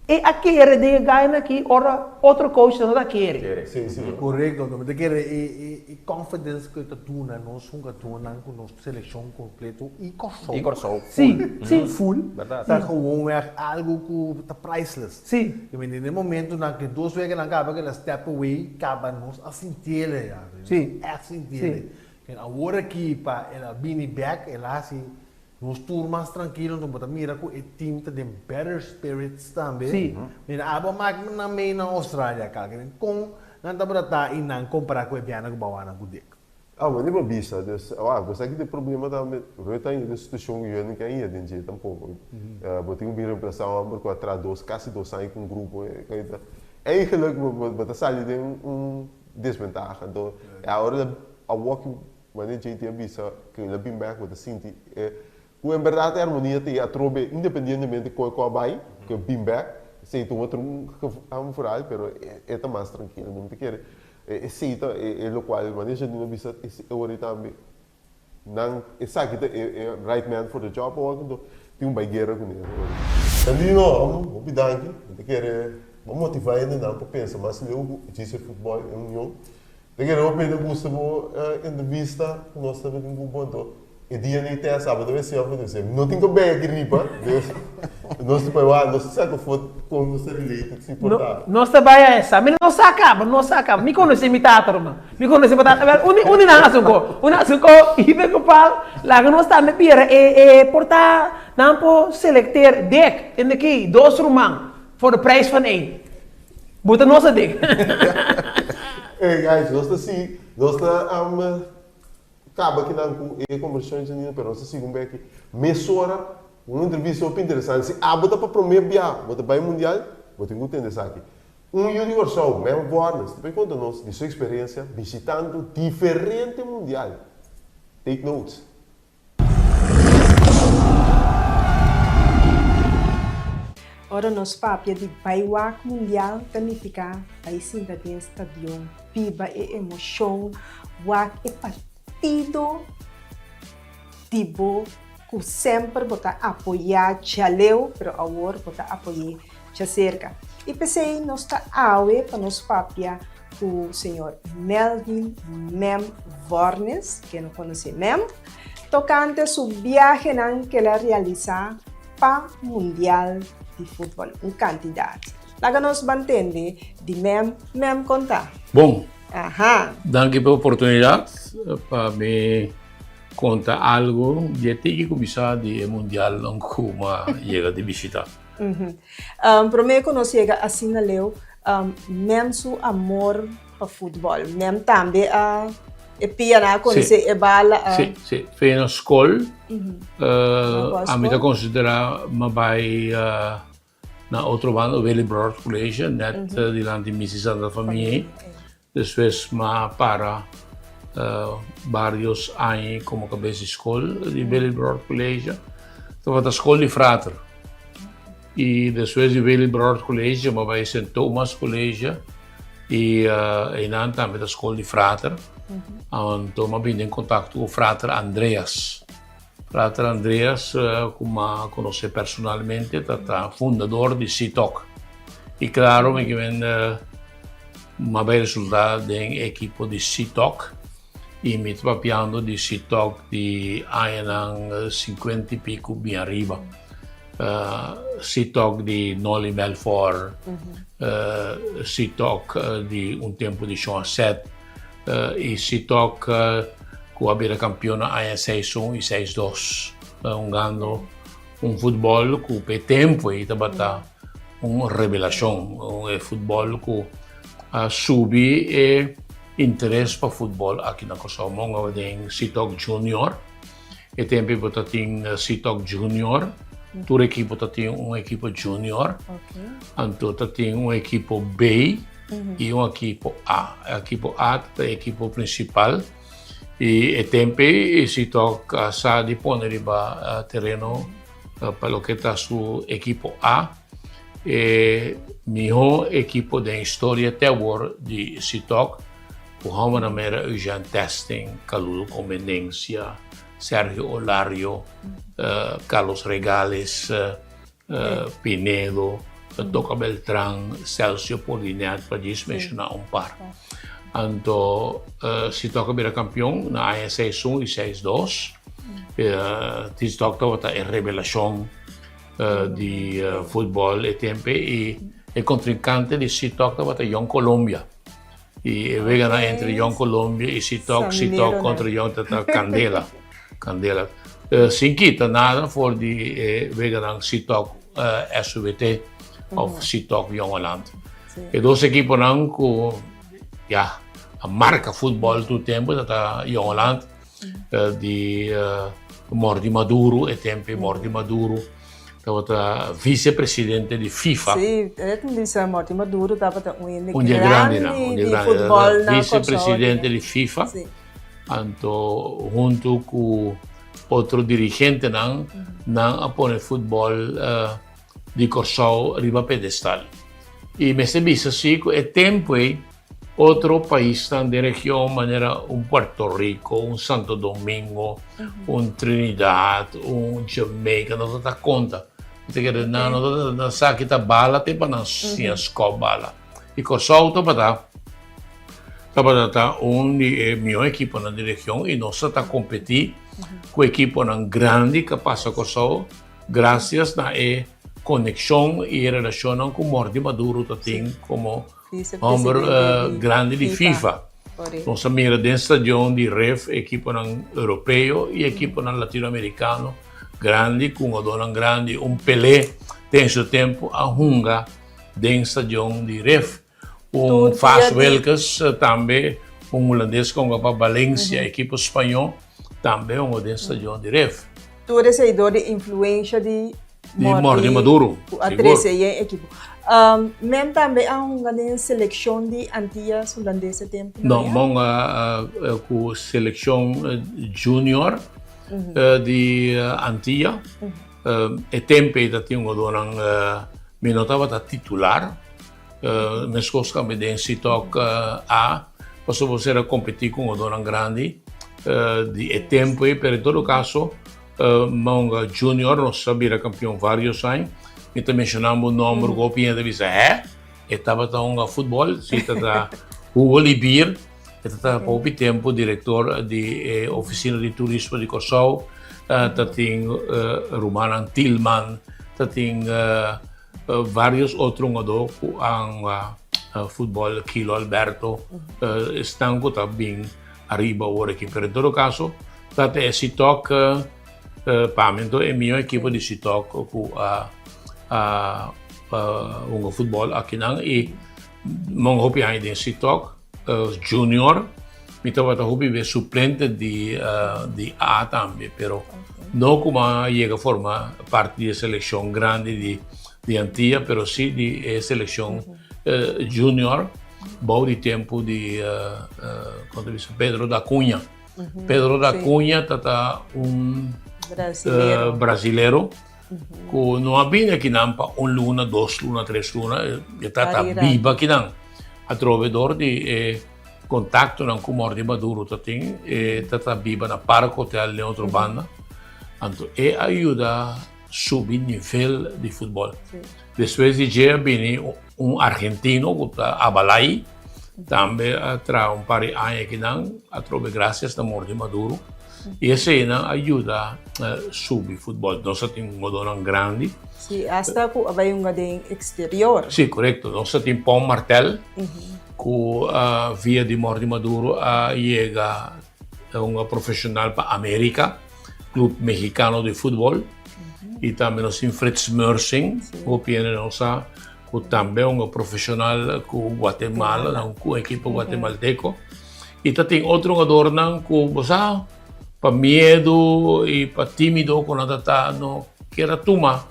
S3: e a kere den e guynan aki ora otro coachnan no ta kere.
S2: Sí, sí.
S1: Korekto, mi ta kere e e confidence ku e ta duna nos hungadónan ku nos selekshon kompleto i Kòrsou.
S4: I Kòrsou.
S3: Sí, sí.
S1: Full.
S4: Bèrdat.
S1: Ta gewoonweg algu ku ta priceless.
S3: Sí.
S1: I mi den e momentunan ku e dos weganan kaba ku el a step away kaba nos a sintiele ya.
S3: Sí.
S1: Ègt sintiele.
S3: Sí.
S1: En awor aki pa el a bini bek el a hasi nos tur mas trankilo enton bo ta mira ku e team ta den better spirits tambe.
S3: Sí.
S1: Mira abo a mak nan mei na Australia kalke kon nan tabata ta i nan kompara ku e bianan ku bawa nan ku Dick.
S2: Ah, bo ni por bisa, dus, wak, bo sa ki ta e problema tambe, Ruth a yega den situashon ku yo no ke a yega den dje tampoko. Bo tin ku bin remplasa un homber ku a traha dos, kasi dos aña ku un grupo, eigenlijk bo ta sali den un desventaha. Anto, e ora el a awor wanneer JT a bisa ku el a bin bek bo ta sinti e ku en bèrdat e armonia ta ei atrobe independientemente kon e kò a bai ku e bin bek esei ta un otro verhaal pero e ta mas trankilo. Mi ta kere esei ta e lokual wanneer Jardine a bisa e ora ei tambe Nan esaki ta e right man for the job awor anto tin un bai guera kuné. Sandino, hopi danki. Mi ta kere bo motivá hendenan pa pensa mas leu ku djis e futbòl en union. Mi ta kere hopi hende gusta bo entrevista ku nos tabatin ku bo anto e dia nei tèst abo ta wesé òf no wesé. Mi no tin kabei aki riba, dus nos ta bai wak, nos ta saka foto kon nos ta related si por ta.
S3: Nos ta bai a esa. Mi no sa kaba, no sa kaba. Mi konosé mi tata ruman. Mi konosé bo tata. Wèl, uni uni nan hasi un ko. Un hasi un ko i ku pal. Laga nos tambe bira e e por ta nan por selekteer Dick in de key, dos ruman for de prijs van één. Bo ta nos a Dick.
S2: Hey guys, nos ta sigui, nos ta kaba kinan ku e kombersashon dje nina, pero nos ta sigui un beki mesora un entrevista hopi interesante. Si abo ta pa promé bia bo ta bai mundial, bo tin ku tende esaki. Un yu di Kòrsou, Mem Warnes, ta bay konta nos di su eksperensia bishitando diferente mundial. Take notes.
S9: Ora nos papia di bai wak mundial ta nifiká bai sinta den stadion, biba e emoshon, wak e partido di bo ku semper bo ta apoyá djaleu pero awor bo ta apoy'é djaserka. I p'esei nos ta awe pa nos papia ku señor Melvin Mem Vornes, ke no konosé Mem, tokante su biahenan ke el a realisá pa Mundial di Futbòl, un kantidat. Laga nos ban tende di Mem, Mem konta.
S10: Bon.
S9: Aha.
S10: Danki pa e oportunidat pa mi konta algu di e tiki ku mi sa di e mundialnan ku mi a yega di bishita.
S9: Promé ku nos yega asina leu, Mem su amor pa futbòl. Mem tambe a e pianan a konosé e bala.
S10: Sí, sí. Fe na skol, ami ta konsiderá mi a bai na otro banda, Willibrord College, nèt dilanti Misi Santa Famia ei. Despues m'a para varios aña como cabes di scol di Willibrord College. Tabata scol di frater. Y despues di Willibrord College m'a bai Sint Thomas College y einan tambe ta scol di frater. Anto m'a bini den contacto cu frater Andreas. Frater Andreas cu m'a conoce personalmente ta ta fundador di CITOC. Y claro mi kimen m'a bay resulta den e ekipo di CITOC y mi ta papiando di CITOC di añanan cincuenta y pico bin ariba. CITOC di Nolly Melfor, CITOC di un tempo di Sean Asset. I Sitok ku a bira kampion na aña seis un i seis dos hungando un futbòl ku pa e tempu ei tabata un revelashon, un futbòl ku a subi e interes pa futbòl aki na Kòrsou. Mi a hunga den Sitok Junior, e tempu ei bo ta tin Sitok Junior, tur ekipo ta tin un ekipo junior, anto ta tin un ekipo B. I un ekipo A. E ekipo A ta e ekipo prinsipal i e tempu ei si tok a sa di pone riba tereno pa loke ta su ekipo A, e mihó ekipo den historia te awor di Sitok ku hòmbernan mera Eugène Testing, Kalulu Comenencia. Sergio Olario, Carlos Regales, Pinedo, Toca Beltran, Celcio Polinet, pa djis menshoná un par. Anto Sitok a bira kampion na aña 6-1 i 6-2. Sitok tabata e revelashon di futbòl e tempu ei i e kontrinkante di Sitok tabata Jong Colombia. I e weganan entre Jong Colombia i Sitok, Sitok kontra Jong ta ta kandela, kandela. Sin kita nada for di e weganan Sitok SVT of Sitok Jong Holland. E dos ekiponan ku ya a marka futbòl tur tempu ta ta Jong Holland di Mordy Maduro, e tempu ei Mordy Maduro tabata vicepresidente di FIFA.
S9: Sí, e ta bisa Mordy Maduro tabata un hende
S10: Un di e
S9: grandi
S10: grandinan, un di e
S9: di
S10: grandi,
S9: futbòl na Kòrsou.
S10: vicepresidente di FIFA,
S9: Sí.
S10: anto huntu ku otro dirigentenan nan a pone futbòl di Kòrsou riba pedestal. I mester bisa si ku e tempu ei Otro paisnan den region manera un Puerto Rico, un Santo Domingo, un Trinidad, un Jamaica no ta ta konta. Mi ta kere nan no ta ta sa ki ta bala te pa nan siña skòp bala. I Kòrsou tabata tabata ta un di e mihó ekiponan di region i nos ta ta kompetí ku ekiponan grandi ku a pasa Kòrsou grasias na e konekshon i e relashonnan ku Mordy Maduro ta tin komo Homber grandi di FIFA. Nos a mira den stadion di Rif ekiponan europeo i ekiponan latinoamerikano grandi ku hungadónan grandi. Un Pelé den su tempu a hunga den stadion di Rif. Un Faas Wilkes tambe un hulandes ku a hunga pa Valencia, ekipo spañó, tambe a hunga den stadion di Rif.
S9: Tur esei dor di influensha di
S10: Di Mordy Maduro,
S9: Ku a trese yen ekipo. Men tambe a hunga den selekshon di Antillas Hulandes e tempu
S10: nan? No, mi a hunga ku selekshon junior di Antilla. E tempu ei ta tin hungadónan mi no tabata titular. Meskos tambe den Sitok A, pasobra bo ser a kompetí ku hungadónan grandi di e tempu ei, pero en todo kaso Monga Junior nos a bira kampion varios aña. Mi ta menshoná bo nòmber ku hopi hende ta bisa, Hè? E tabata hunga futbòl? Si, ta ta Hugo Libier. E ta ta pa hopi tempu direktor di e Ofisina di Turismo di Kòrsou. Ta tin rumannan Tilman, ta tin varios otro hungadó ku a hunga futbòl, Kilo Alberto, esnan ku ta bin ariba ora aki. Pero en todo kaso ta ta e Sitok pa mi anto e mihó ekipo di Sitok ku a a hunga futbòl akinan i mon hopi aña den Sitok junior mi tabata hopi be suplente di di A tambe pero no ku a yega forma parti di e selekshon grandi di di Antia pero si di e selekshon junior. Bou di tempu di kon ta bisa Pedro da Cunha. Pedro da Cunha ta ta un brasilero ku no a bini akinan pa un luna, dos luna, tres luna, e ta ta biba akinan. Atrobe dor di e kontaktonan ku Mordy Maduro ta tin, e ta ta biba na Park Hotel den otro banda. Anto e a yuda subi nivel di futbòl. Despues di dje a bini Un argentino ku ta Abalay tambe a traha un par di aña akinan atrobe grasias na Mordy Maduro i eseinan a yuda subi futbòl. Nos a tin hungadónan grandi.
S9: Sí, asta ku a bai hunga den eksterior.
S10: Sí, korekto. Nos a tin Paul Martel ku via di Mordy Maduro a yega hunga profeshonal pa Amerika, Club Mexicano de Futbol. I tambe nos tin Frits Meursing, hopi hende no sa, ku tambe hunga profeshonal ku Guatemala, nan ku ekipo guatemalteko. I ta tin otro hungadornan ku bo sa pa miedu i pa timido ku nan ta ta no kier a tuma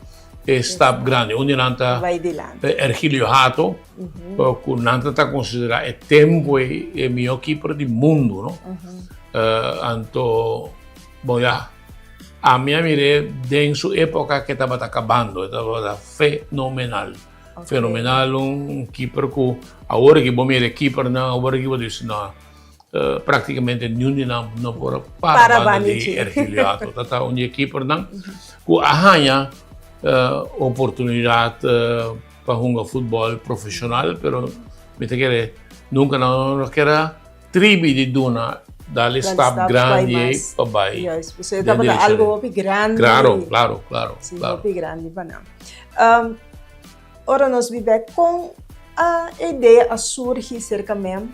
S10: e stap grandi. Un di nan ta Ergilio Hato, ku nan ta ta konsiderá e tempu ei e mihó kiper di mundu, no? Anto, bon ya, ami a mir'é den su époka ke tabata kabando, e tabata fenomenal. Fenomenal, un kiper ku awor aki bo mira e kipernan awor aki bo ta bisa no. Práktikamente niun di nan no por a para banda di Ergilio Hato. Ta ta un di e kipernan ku a haña oportunidat pa hunga futbòl profeshonal, pero mi ta kere nunka nan no kier a tribi di duna dal e stap grandi ei pa bai.
S9: Juist, pasobra e tabata algu hopi grandi.
S10: Klaro, klaro, klaro.
S9: Si, hopi grandi pa nan. Ora nos biba kon a e idea a surgi serka mem,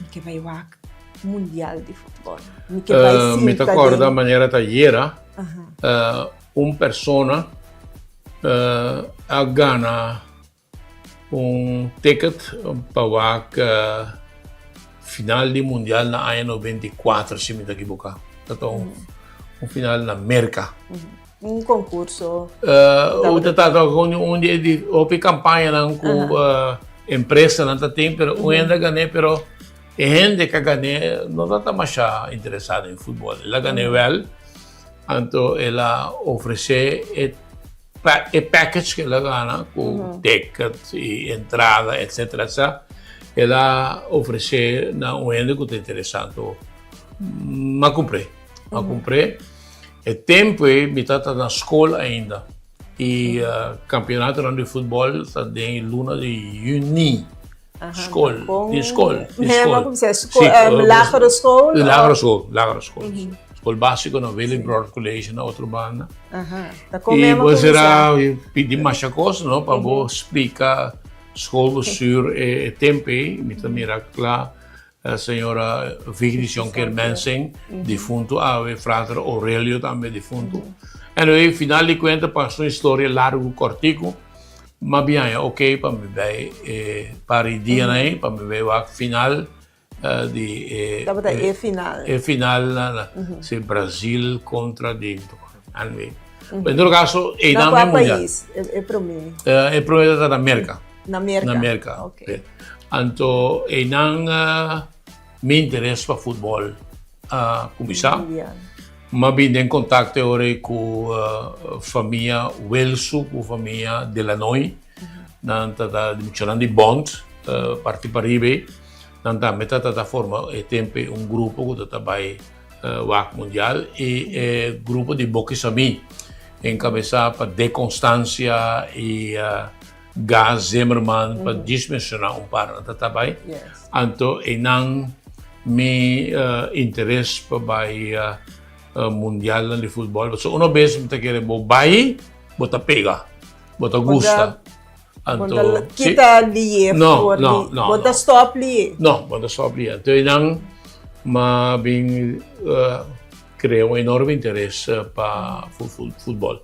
S9: mi ke bai wak mundial di futbol. Mi ke bai sinta den.
S10: Mi ta kòrda manera ta ayera, un persona a gana un ticket pa wak final di mundial na aña 94 si mi ta kiboká. Ta ta un final na Merka.
S9: Un concurso.
S10: Uh, ta ta un un di di hopi campañanan ku uh, empresanan ta tin, pero un hende gané, pero e hende ka gané no ta ta masha interesado in futbol. El a gané wel, anto el a ofresé e pa e package ke el a gana ku ticket i entrada etcetera etcetera. El a ofresé na un hende ku ta interesá, anto m'a kumpr'é, m'a kumpr'é. E tempu ei mi tabata na skol ainda i kampionatonan di futbòl ta den e luna di yüni. Skol, di skol, di skol.
S9: Sí, lagere skol?
S10: Lagere skol, lagere skol. Skol básiko na Willibrord College na otro banda. I bo sera pidi masha kos, no, pa bo splika schoolbestuur e tempu ei. Mi ta mira kla. Señora Vigdis Jonker Mensing, difunto awe, Frater Aurelio tambe difunto. Anyway, final di cuenta pasa un historia largo cortico, m'a biaña ok pa mi bay e par di dianan ey, pa mi bay wak final di e...
S9: Tabata e final.
S10: E final na, si Brazil contra di, anyway. En todo caso, eynan
S9: mi mundial. Na cua pais e prome?
S10: E prome tabata na Merca.
S9: Na Merka?
S10: Na Merka.
S9: Ok.
S10: Anto einan mi interes pa futbòl a kuminsá. Mi a bin den kontakto e ora ei ku famia Welsu ku famia Delanoy. Nan ta ta muchanan di Bond, parti pariba ei. Nan tambe ta ta forma e tempu ei un grupo ku ta ta bai wak mundial i e grupo di Bokisamí enkabesá pa De Constancia i Gas Zimmerman pa djis menshoná un par nan ta ta bai. Anto einan mi interes pa bai mundialnan di futbòl pasobra uno bes mi ta kere bo bai bo ta pega, bo ta gusta.
S9: Bo ta kita lié for di, bo ta stòp lié.
S10: No, bo ta stòp lié. Anto einan m'a bin krea un enorme interes pa futbòl.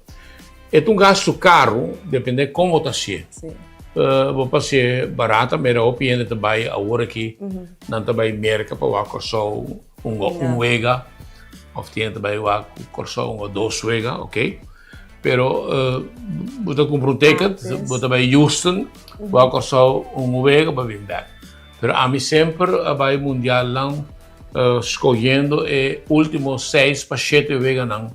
S10: E ta un gastu karu, depende kon bo ta hasié. Bo por hasié barata, mira hopi hende ta bai awor aki, nan ta bai Merka pa wak Kòrsou un un wega, òf tin hende ta bai wak Kòrsou un o dos wega, oke. Pero bo ta kumpra un ticket, bo ta bai Houston, wak Kòrsou un wega pa bin bèk. Pero ami semper a bai mundialnan skohiendo e último seis pa shete weganan.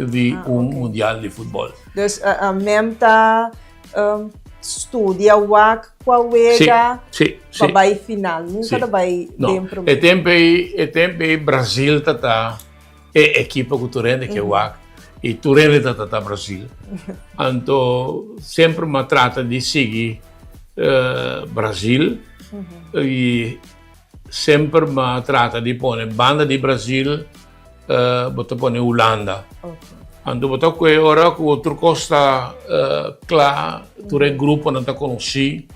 S10: di un mundial di futbol.
S9: Dus mem ta studia wak kua wega pa bai final, nunka ta bai den prome.
S10: E tempo ei, e tempo ei Brasil ta ta e ekipo ku tur hende ke wak i tur hende ta ta Brasil. Anto semper mi a trata di sigui Brasil i Semper mi a trata di pone banda di Brasil bo ta pone Hulanda. Anto bo ta kue ora ku tur kos ta kla, tur e gruponan ta konosí,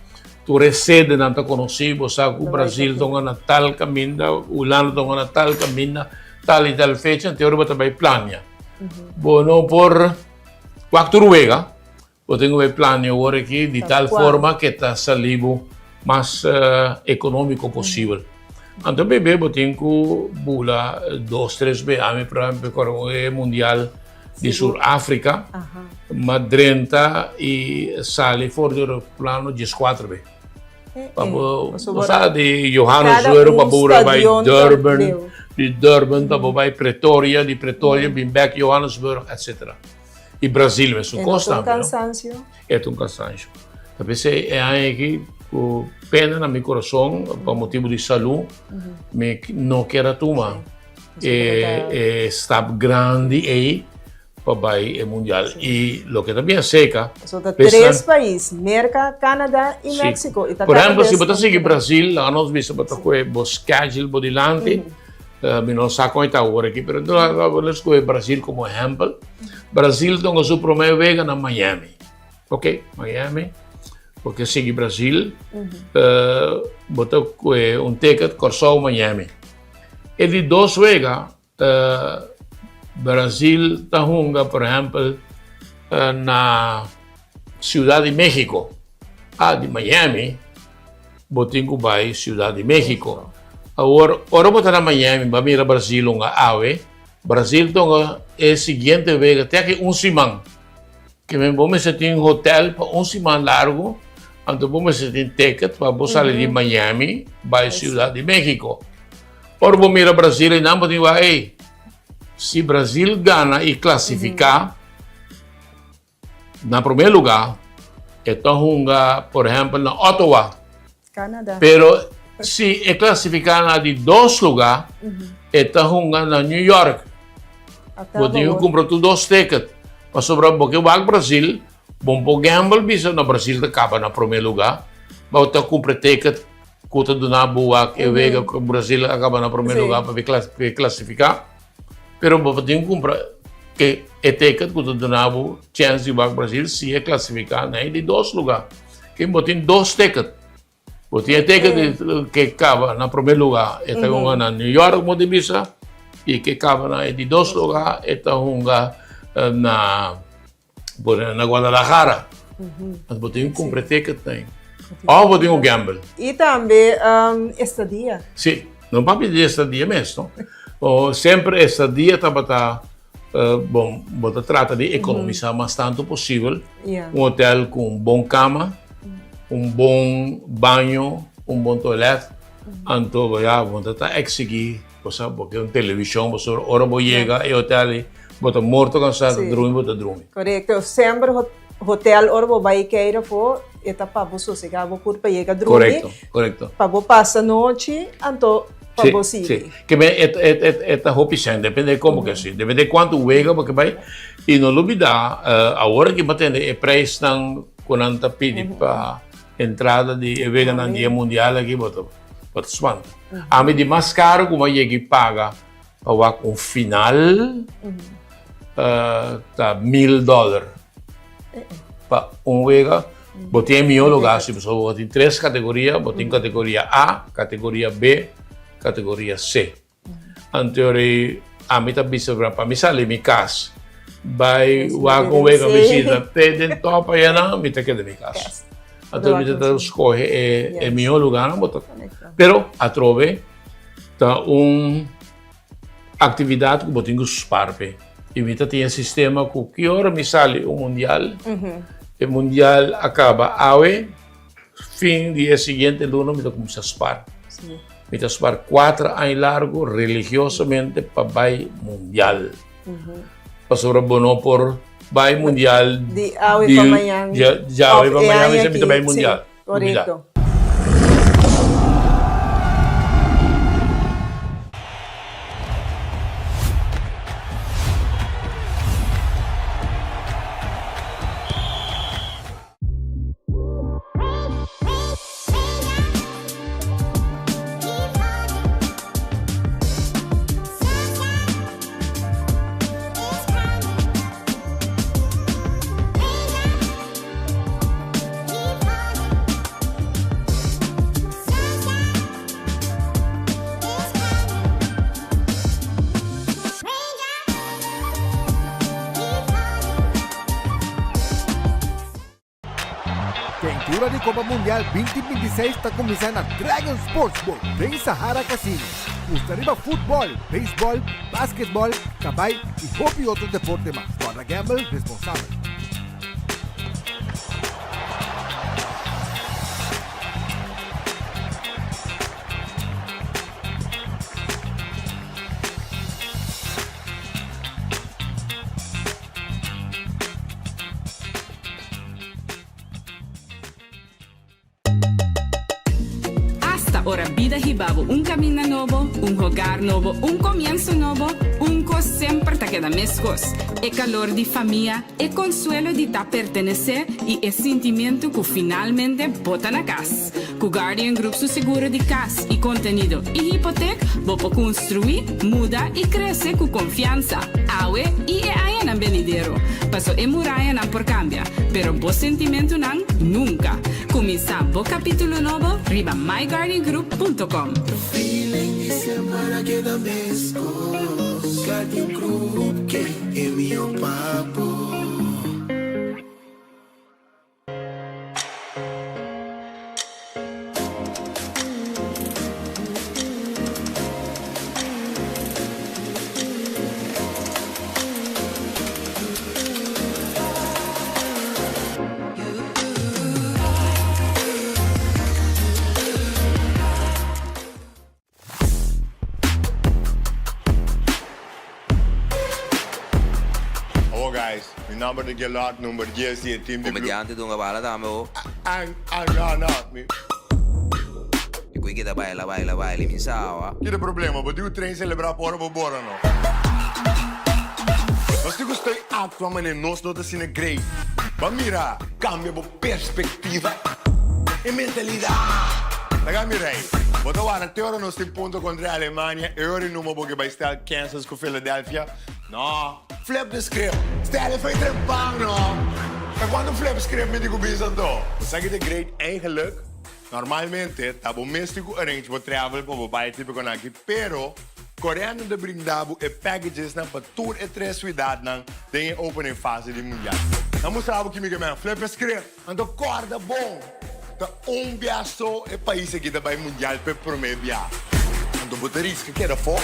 S10: tur e sedenan ta konosí, bo sa ku Brasil ta hunga na tal kaminda, Hulanda ta hunga na tal kaminda, tal i tal fecha, anto e ora bo ta bai plania. Bo no por wak tur wega. Bo tin ku bai plania awor aki di tal forma ke ta sali bo mas ekonómiko posibel. Anto bebe bo tin ku bula dos tres be. Ami por ehempel kòrda e mundial di Sur Afrika m'a drenta i sali for di aeroplano dieskuater be. Pa bo sa di Johannesburg pa bo bai Durban, di Durban pa bo bai Pretoria, di Pretoria bin bèk Johannesburg etcetera. I Brasil mesun
S9: E
S10: kos
S9: no ta un
S10: tambe, no?
S9: kansansio?
S10: E ta un kansansio. Ta p'esei e aña aki. Ku pena na mi kurason pa motibu di salú mi no kier a tuma e stap grandi ei pa bai e mundial. I loke ta bien seka.
S9: So ta tres pais, Merka, Canada i Mexico. I ta
S10: Por ehempel, si bo ta sigui Brasil, laga nos bisa bo ta kohe bo schedule bo dilanti, mi no sa kon e ta awor aki, pero laga nos kohe Brasil komo ehempel. Brasil ta hunga su promé wega na Miami. Ok, Miami. Bo ke sigui Brasil, bo ta kohe un ticket Kòrsou, Miami. E di dos wega, Brasil ta hunga, por ehempel, na Ciudad di Mexico. Ah, di Miami, bo tin ku bai Ciudad di Mexico. Awor, ora bo ta na Miami, bo a mira Brasil hunga awe, Brasil ta hunga e siguiente wega te aki un siman. Ke men bo mester tin hotel pa un siman largu, anto bo mester tin ticket pa bo sali di Miami bai Ciudad di Mexico. Ora bo mira Brasil einan bo tin wak ey, si Brasil gana y clasifica na primer lugar e ta hunga por ehempel na Ottawa.
S9: Canada.
S10: Pero si e clasifica na di dos lugar e ta hunga na New York. Bo tin ku kumpra tur dos ticket. Pasobra bo ke wak Brasil, bo por gamble bisa na Brasil ta kaba na prome lugar. Bo ta kumpra ticket ku ta duna bo wak e wega ku Brasil a kaba na prome lugar pa e klasifiká. Pero bo tin ku kumpra e ticket ku ta duna bo chèns di wak Brasil si e klasifiká na e di dos lugar. Ke bo tin dos ticket. Bo tin e ticket ke kaba na prome lugar e ta hunga na New York bo tin bisa i ke kaba na e di dos lugar e ta hunga na na Guadalajara. Anto bo tin ku kumpra e ticket nan. Òf bo tin ku gamble.
S9: I tambe estadia.
S10: Si, no papia di estadia mes no. Semper estadia tabata Bon, bo ta trata di ekonomisá mas tantu posibel. Un hotel ku un bon kama, un bon baño, un bon toilet. Anto ya bo ta ta eksigí bo sa bo ke un televishon pasobra ora bo yega e hotel ei bo ta morto kansá ta drumi bo ta drumi.
S9: Korekto. Semper hotel ora bo bai keira afó e ta pa bo sosegá bo kurpa yega drumi.
S10: Korekto, korekto.
S9: Pa bo pasa nochi anto pa bo sigui.
S10: Si, si. Ke men e e e ta hopi sèn, depende komo ke si, depende kuantu wega bo ke bai. I no lubidá awor aki bo tende e preisnan ku nan ta pidi pa entrada di e weganan di e mundial aki bo ta bo ta spanta. Ami di mas karu ku bo a yega i paga pa wak un final ta mil dòler pa un wega. Bo tin e mihó lugá si pasobra bo tin tres kategoria, bo tin kategoria A, kategoria B, kategoria C. Anto ora ami ta bisa pa mi sali mi kas bai wak un wega mi sinta te den top ayanan mi ta keda mi kas. Anto mi ta skohe e mihó lugánan bo ta pero atrobe ta un Actividad cu bo tin cu spar p'e. Y mi ta tin e sistema cu ki ora mi sali un mundial, e mundial a caba awe, fin di e siguiente luna mi ta cuminsa spar. Mi ta spar cuatro aña largo religiosamente pa bay mundial. Pasobra bo no por bay mundial
S9: di awe pa mañan.
S10: Di awe pa mañan mi ta bay mundial.
S9: Korekto.
S1: Tentura di Copa Mundial 2026 ta cuminsa na Dragon Sportsbook den Sahara Casino. Gusta riba futbol, beisbol, basketbol, cabay y hopi otro deporte mas. Guarda gamble responsabel.
S5: ora bida hiba bo un caminda nobo, un hogar nobo, un comienso nobo, un cos semper ta keda mescos, e calor di famia, e consuelo di ta pertenece y e sintimento cu finalmente bo ta na cas. Cu Guardian Group su seguro di cas y contenido y hipotek, bo por construi, muda y crece cu confiansa, awe y e añanan benidero. Paso e murayanan por cambia, pero bo sentimentonan nunca. Cuminsa bo capitulo nobo riba myguardiangroup punto com.
S6: Feeling di semper a keda mescos Guardian Group ke e mihó pa bo.
S7: Awo guys, mi nomber ta Gelot, number dies di e team di Blue.
S8: Comediante dunga bala tambe ho.
S7: Ang, ang, no, no, mi.
S8: E koe keda baila, baila, baila i mi sawa.
S7: Ki ta problema? Bo tin ku train celebra pa ora bo bora no? Nos tin ku stoi actua manera nos no ta asina great. Ba mira, cambia bo perspectiva e mentalidad. Laga mi rei. Bo ta wara te ora nos tin punto contra e Alemania e ora e numa bo ke bai stel Kansas cu Philadelphia? No. Flip the script. Stel e fei trempan no. Ta cuanto flip script mi tin cu bisa anto? Bo sa ki ta great eigenlijk? Normalmente ta bo mes tin cu arrange bo travel pa bo bai e tipiconan aki pero Corendon ta brinda bo e packagesnan pa tur e tres suidadnan den e opening fase di mundial. Nan mustra bo kimi ke men flip e script. Anto corda bon, ta un bia so e pais aki ta bai mundial p'e prome bia. Anto bo ta riska keda afo?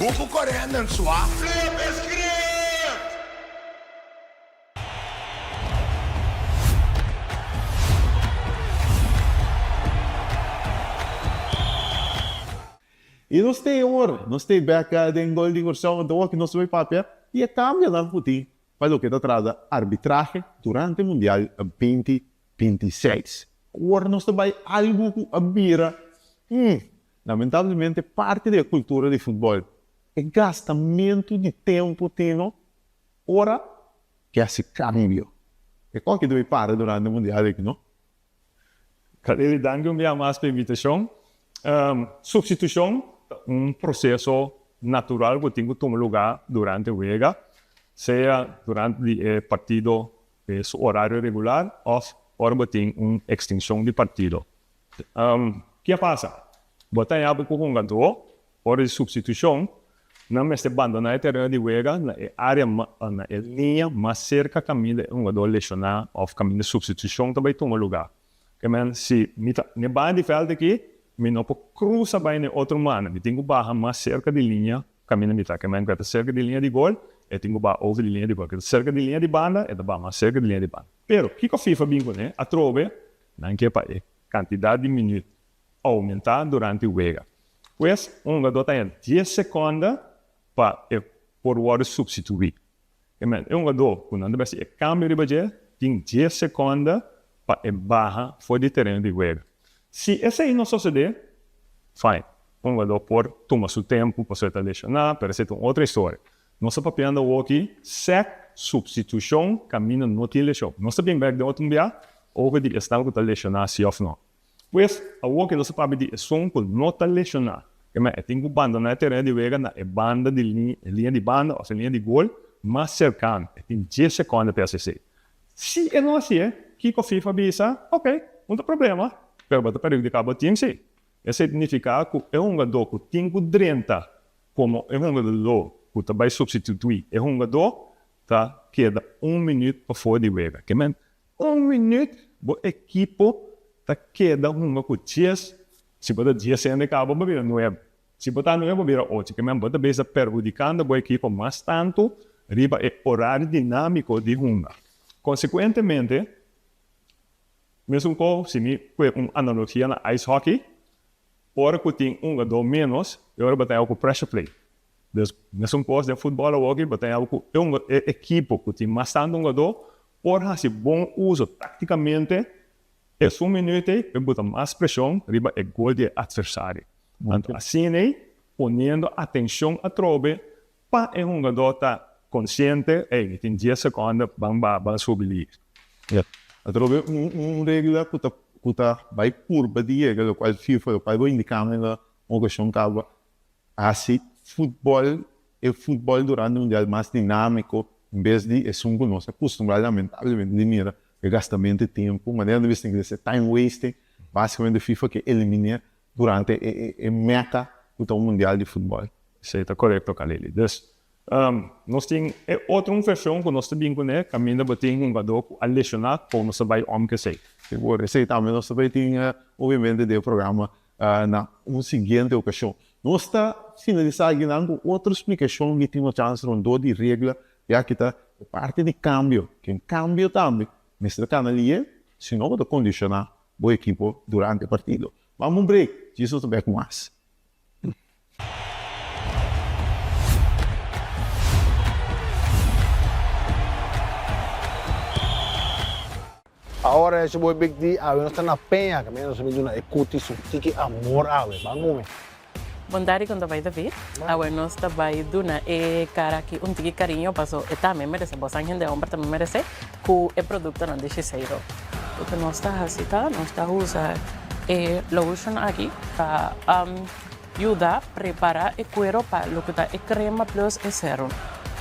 S7: Bo ku Corendon sua? Flip e script!
S2: I nos t'ei awor, nos t'ei bek den Gol di Kòrsou, anto awor ki nos ta bai papia di e kambionan ku tin pa loke ta trata arbitrahe durante Mundial 2026. Awor nos ta bai algu ku a bira, lamentablemente parti di e kultura di futbòl, e gastamentu di tempu tino ora ke hasi kambio. E kòki debe para durante Mundial aki, no?
S11: Kaleli, danki un bia mas pa e invitashon. Supstitushon ta un proseso natural ku tin ku tuma lugá durante wega, sea durante di e partido su orario regular òf ora bo tin un ekstenshon di partido. Ke a pasa? Bo ta haña bo ku hungadó Ora di supstitushon, nan mester bandoná e tereno di wega na e área na e liña mas serka kaminda e hungadó leshoná òf kaminda supstitushon ta bai tuma lugá. Ke men, si mi ta n'e banda di vèlt aki, mi no por krusa bai n'e otro banda, mi tin ku baha mas serka di liña kaminda mi ta. Ke men, ku e ta serka di liña di gol, e tin ku baha over di liña di gol. Ku e ta serka di liña di banda, e ta baha mas serka di liña di banda. Pero, kiko FIFA bin kuné? Atrobe, nan ke pa e kantidat di minüt oumentá durante wega. Pues, un hungadó ta haña dies sekonda pa e por wòrdu supstituí. E men, e hungadó ku nan ta bai hasi e kambio riba dje tin dies sekonda pa e baha for di tereno di wega. Si esei no sosodé, fine, un hungadó por tuma su tempu pasobra e ta leshoná, pero esei ta un otro historia. Nos ta papiando awoki sèk supstitushon kaminda no tin leshon. Nos ta bin bèk den otro bia over di esnan ku ta leshoná si òf no. Pues, awor ke nos ta papia di esun ku no ta leshoná, ke men e tin ku bandoná e tereno di wega na e banda di e liña di banda òf e liña di gol mas serkano. E tin dies sekonda pa e hasi esei. Si e no hasié, kiko FIFA bisa? Ok, no ta problema, pero bo ta perhudiká bo tim si. Esei ta nifiká ku e hungadó ku tin ku drenta komo e hungadó ku ta bai supstituí e hungadó ta keda un minüt pafó di wega. Ke men Un minuut bo ekipo ta keda hunga ku dies, si bo ta dies hende kaba bo bira nuebe, si bo ta nuebe bo bira ocho, ke men bo ta bisa perhudikando bo ekipo mas tantu riba e orario dinamiko di hunga. Konsekuentemente, mesun ko si mi kue un analogia na ice hockey, ora ku tin un hungadó menos e ora bo ta haña ku pressure play. Dus mesun kos den futbòl awoki bo ta haña ku e hunga e ekipo ku tin mas tantu hungadó por hasi bon uso táktikamente. Esun minuut ei e buta mas preshon riba e gol di e atversario. Anto asina ei poniendo atencion atrobe pa e hungador ta consciente, ey mi tin dies seconde ban ba ban subi lier.
S2: Atrobe un regla cu ta cu ta bay purba di yega locual FIFA locual bo indica mi na un ocasion caba Hasi futbòl, e futbòl durante mundial mas dinámiko en bes di esun ku nos a kustumbrá lamentablemente di mira e gastamentu di tempu, manera nan bisa na ingles e time wasting, básikamente FIFA ke eliminé durante e meta ku ta un mundial di futbòl.
S11: Esei ta korekto Kalili. Dus nos tin e otro un vershon ku nos ta bin kuné kaminda bo tin hungadó ku a leshoná kon nos ta bai om ku esei.
S2: Sigur, esei tambe nos ta bai tin obviamente den e programa Na un siguiente okashon. Nos ta finalisá akinan ku otro splikashon di tin un chans rondó di regla ya ki ta e parti di kambio. Ken kambio tambe mester kana lié, si no bo ta kondishoná bo ekipo durante e partido. Bam un break, djis nos ta bek ku mas.
S1: Ahora esho boy big D awe nos ta na peña caminda nos a bin duna e cuti su tiki amor awe ban come.
S12: Bon tardi con ta bay David awe nos ta bay duna e cara aki un tiki cariño paso e tambe merece bo san hende homber tambe merece cu e productonan di Shiseido. Loke nos ta haci ta nos ta usa e lotion aki pa Yuda prepara e cuero pa loke ta e crema plus e serum.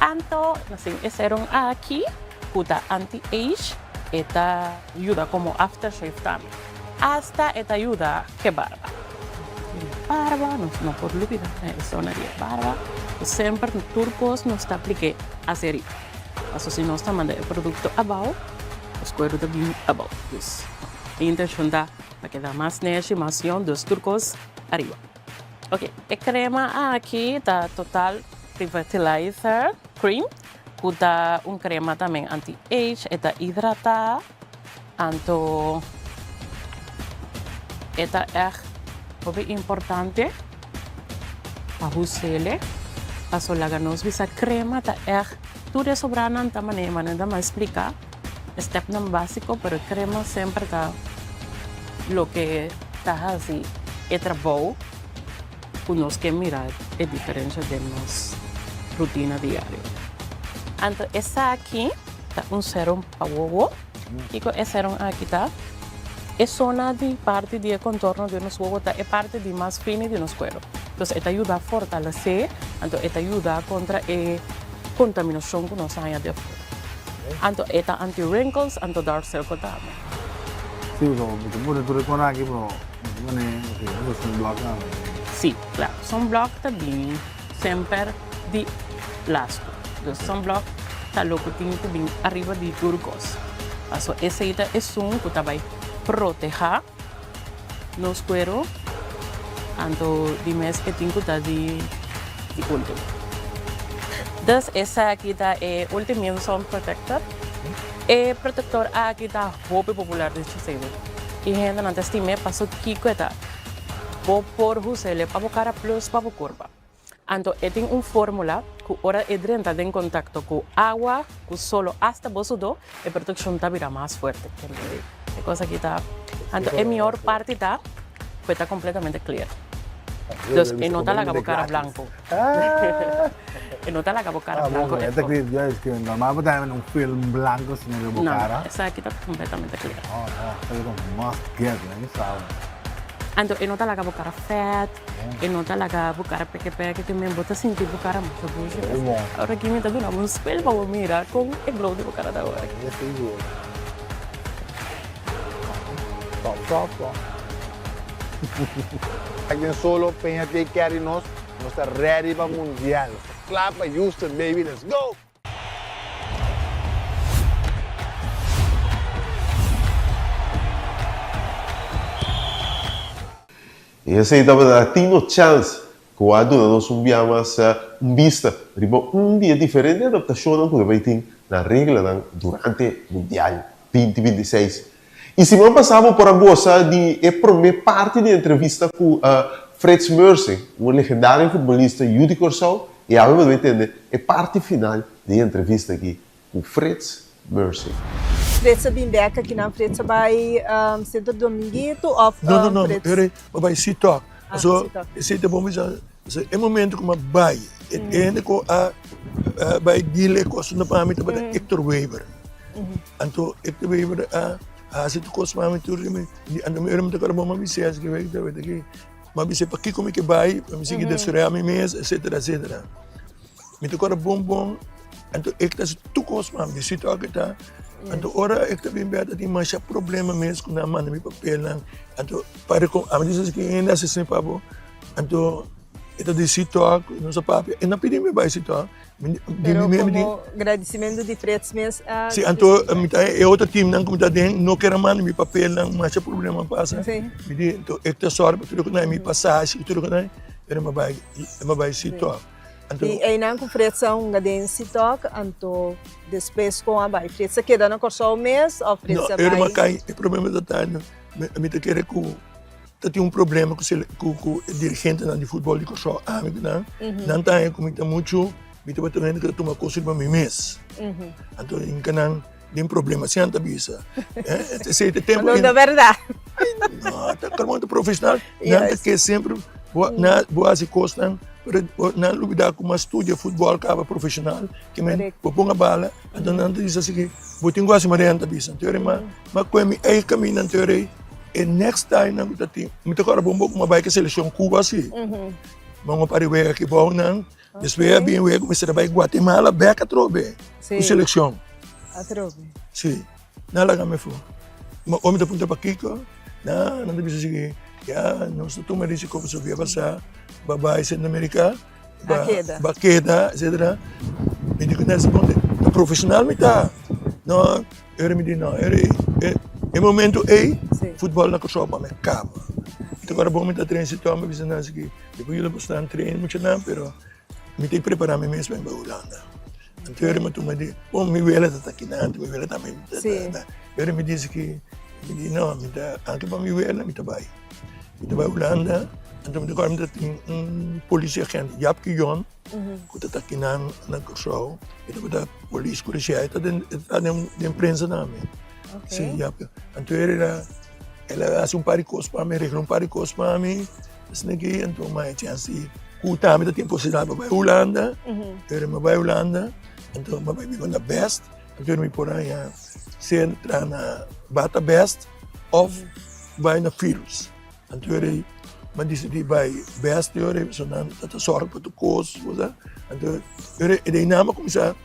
S12: Anto nos tin e serum aki cu ta anti age, e ta yuda como aftershave tambe. Hasta e ta yuda ke barba. Barba, nos no por lubida e zona di e barba. Semper tur cos nos ta aplique hacia riba. Paso si nos ta manda e producto abao, nos cuero ta bin abao. Dus e intencion ta pa keda mas neshi, mas yong, dus tur cos. Ariba. Ok, e crema aki ta Total Revitalizer Cream, cu ta un crema tambe anti-age, e ta hidrata, anto e ta echt hopi importante pa husele, paso laga nos bisa crema ta echt tur e sobranan ta manera manera mi a splica e stepnan basico, pero e crema semper ta loke ta hasi e trabou ku nos ke mira e diferensha den nos rutina diario. Anto esaki ta un serum pa wowo. Kiko e serum aki ta? E zona di parti di e kontorno di nos wowo ta e parti di mas fini di nos kuero. Entonces e ta yuda fortalesé, anto e ta yuda kontra e kontaminashon ku nos haña di afuera. Anto e ta anti wrinkles, anto dark circle tambe.
S1: Sí, bo ta pone tur e kona aki, pero bo ta pone, ok, bo ta sunblock tambe.
S12: Sí, claro. Sunblock ta bin semper di lastu. Dus sunblock ta loke tin ku bin ariba di tur kos. Paso esei ta esun ku ta bai proteha nos cuero anto di mes e tin cu ta di di ultimo. Dus esaki ta e Ultimune Sun Protector. E protector aki ta hopi popular den Shiseido y hendenan ta stim'e paso kico e ta. Bo por us'e pa bo cara plus pa bo curpa. Anto e tin un formula cu ora e drenta den contacto cu awa, cu solo hasta bo sudó, e proteccion ta bira mas fuerte. E cos aki ta. Anto e mihor parti ta cu e ta completamente clear. Dus e no ta laga bo cara blanco. E no ta laga bo cara blanco.
S1: E ta clear, juist. Normal bo ta haya un film blanco asina riba bo cara.
S12: No, esaki ta completamente clear.
S1: Oh, no. Esaki ta un must get, mi sabi.
S12: Anto e no ta laga bo cara vet. E no ta laga bo cara peke peke te men bo ta sinti bo cara masha bushi. Ora aki mi ta duna bo un spel pa bo mira con e glow di bo cara ta ora.
S1: Top top top. Aki den solo Peña take care di nos. Nos ta ready pa mundial. Nos ta kla pa Houston baby let's go!
S2: I esei tabata Tino Chance ku a duna nos un bia mas un bista riba un di e diferente adaptashonnan ku ta bai tin na reglanan durante Mundial 2026. I siman pasá bo por a gosa di e promé parti di entrevista ku Frits Meursing, un legendario futbolista yu di Kòrsou, i awe bo ta bai tende e parti final di e entrevista aki ku Frits Meursing.
S9: Frits a bin bek akinan Frits a bai Centro Dominguito of
S13: No no no
S9: Frits?
S13: ere a bai Sitok.
S9: Ah,
S13: So
S9: Sitok.
S13: esei ta bon bisa so e momento ku mi a bai e hende ku a bai deal e kos pa mi tabata Hector Weber. Anto Hector Weber a hasi tur kos pa mi tur anto mi ora mi ta kòrda bon mi a bis'é asina ki mi a bis'é pakiko mi ke bai pa mi sigui desaroyá mi mes etcetera etcetera. Mi ta kòrda bon bon, anto e ta hasi tur kos pa mi, di situ aki ta, anto ora e ta bin bèt a tin masha problema mes ku nan a manda mi papelnan, anto pa rekon ami ta bisa ki hende a hasi esei pa bo, anto e ta di situ aki nos a papia, e no a pidi mi bai situ aki, mi di
S9: Pero
S13: mi mi di.
S9: komo gradisimentu di Frits mes a.
S13: Si, anto mi ta e otro teamnan ku mi ta den no ker a manda mi papelnan, masha problema a pasa, mi di anto e ta sòru pa tur loke nan, mi pasashi tur loke nan, pero mi a bai mi a bai situ aki. Anto.
S9: I einan ku Frits a hunga den Sitok, anto despues kon a bai? Frits a keda na Kòrsou mes òf Frits a
S13: No,
S9: bai?
S13: No, kai, e problema ta ta, mi ta kere ku ta tin un problema ku ku ku e dirigentenan di futbòl di Kòrsou, ami ku nan, nan ta haña ku mi ta muchu, mi tabata un hende ku ta tuma kos riba mi mes. Anto inka nan den problema, asina nan ta bisa. Esei ta e tempu.
S9: No ta bèrdat.
S13: No, ta kalma ta profeshonal, nan ta ke semper bo na bo hasi kosnan, pero nan lubida ku mas studia futbòl kaba profeshonal, ke men bo pon a bala, anto nan ta bisa asiki, bo tin ku hasi manera nan ta bisa. Anto ora mi a kohe mi ei kaminda, anto ora e next time nan ku ta tin, mi ta kòrda bon bon ku mi a bai ku e selekshon Cuba si, mi a pari wega aki bou nan. Despues a bin wega mester a bai Guatemala bek atrobe ku selekshon.
S9: Atrobe.
S13: Si. Nan laga mi afó. Ma ora mi ta puntra pakiko, nan nan ta bisa si ya nos ta tuma risiko pasobra bia pasá bo a bai Centro America,
S9: A keda.
S13: bo a keda etcetera. Mi di ku nan si bon ta profeshonal mi ta. No, e ora mi di no, e ora e momento ei futbòl na Kòrsou pa mi a kaba. Mi ta kòrda bon mi ta train si tò mi bisa nan si Mi por yuda boso nan train muchanan pero mi tin prepara mi mes pa mi bai Hulanda. Anto ora mi tuma di, bon mi wela ta aki nan, mi wela tambe ta ta. Ora mi disi ki, mi di no, mi ta anke pa mi wela mi ta bai. Mi ta bai Hulanda, anto mi ta kòrda mi ta tin un polisieagent, Jaap Kijon, ku ta ta aki nan na Kòrsou, e tabata polis ku reshè, e ta den e ta den prensa tambe. Si, Jaap. Anto era el a hasi un par di kos pa mi, regla un par di kos pa mi. Esnan ki anto m'a e chèns di ku tambe ta tin posibilidat pa bai Hulanda, pero mi a bai Hulanda, anto mi a bai biba na Best, anto mi por haña sea traha na Bata Best òf bai na Philips. Anto ora ei mi a disidí bai Best e ora ei pasobra nan ta sòru pa tur kos, bo sa. Anto ora ei nan a kuminsá.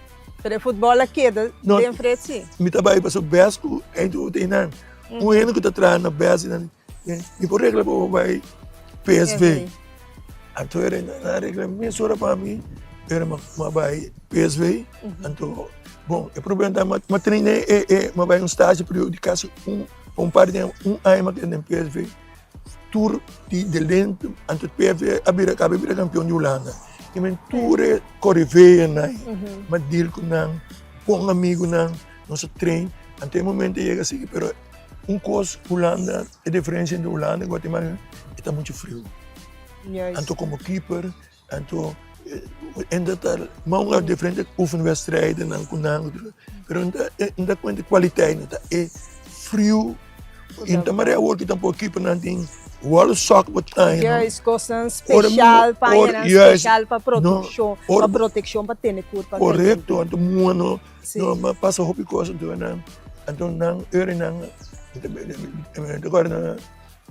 S9: Pero e futbòl a keda den Fred si?
S13: Mi ta bai pasobra Best ku Eindhoven ta einan. Un hende ku ta traha na Best einan. Mi por regla pa bo bai PSV. Anto era nan regla mesora pa mi, era ma bai PSV. Anto, bon, e problema ta ma traina e e ma bai un stage periodo di kasi un un par di un aña ma keda den PSV. Tur di delente, anto PSV a bira kaba bira kampion di Hulanda. I men tur e koreveanan ma deal ku nan, bon amigunan, nos a train. Anto e momento a yega asiki pero. Un kos Hulanda, e diferensia entre Hulanda i Guatemala, e ta muchu friu. Anto komo keeper, anto en ta mas un diferente oefenwedstrijdennan ku nan, pero no ta kuenta kualiteit, no ta e friu. I no ta mara awor ku tampoco keepernan tin wòl sòk bo ta haña.
S9: Juist, kosnan spesial pa haña nan spesial pa protekshon, pa protekshon pa tene kurpa.
S13: Korekto, anto mua no. No, ma pasa hopi kos anto nan, anto nan ora nan, mi ta kòrda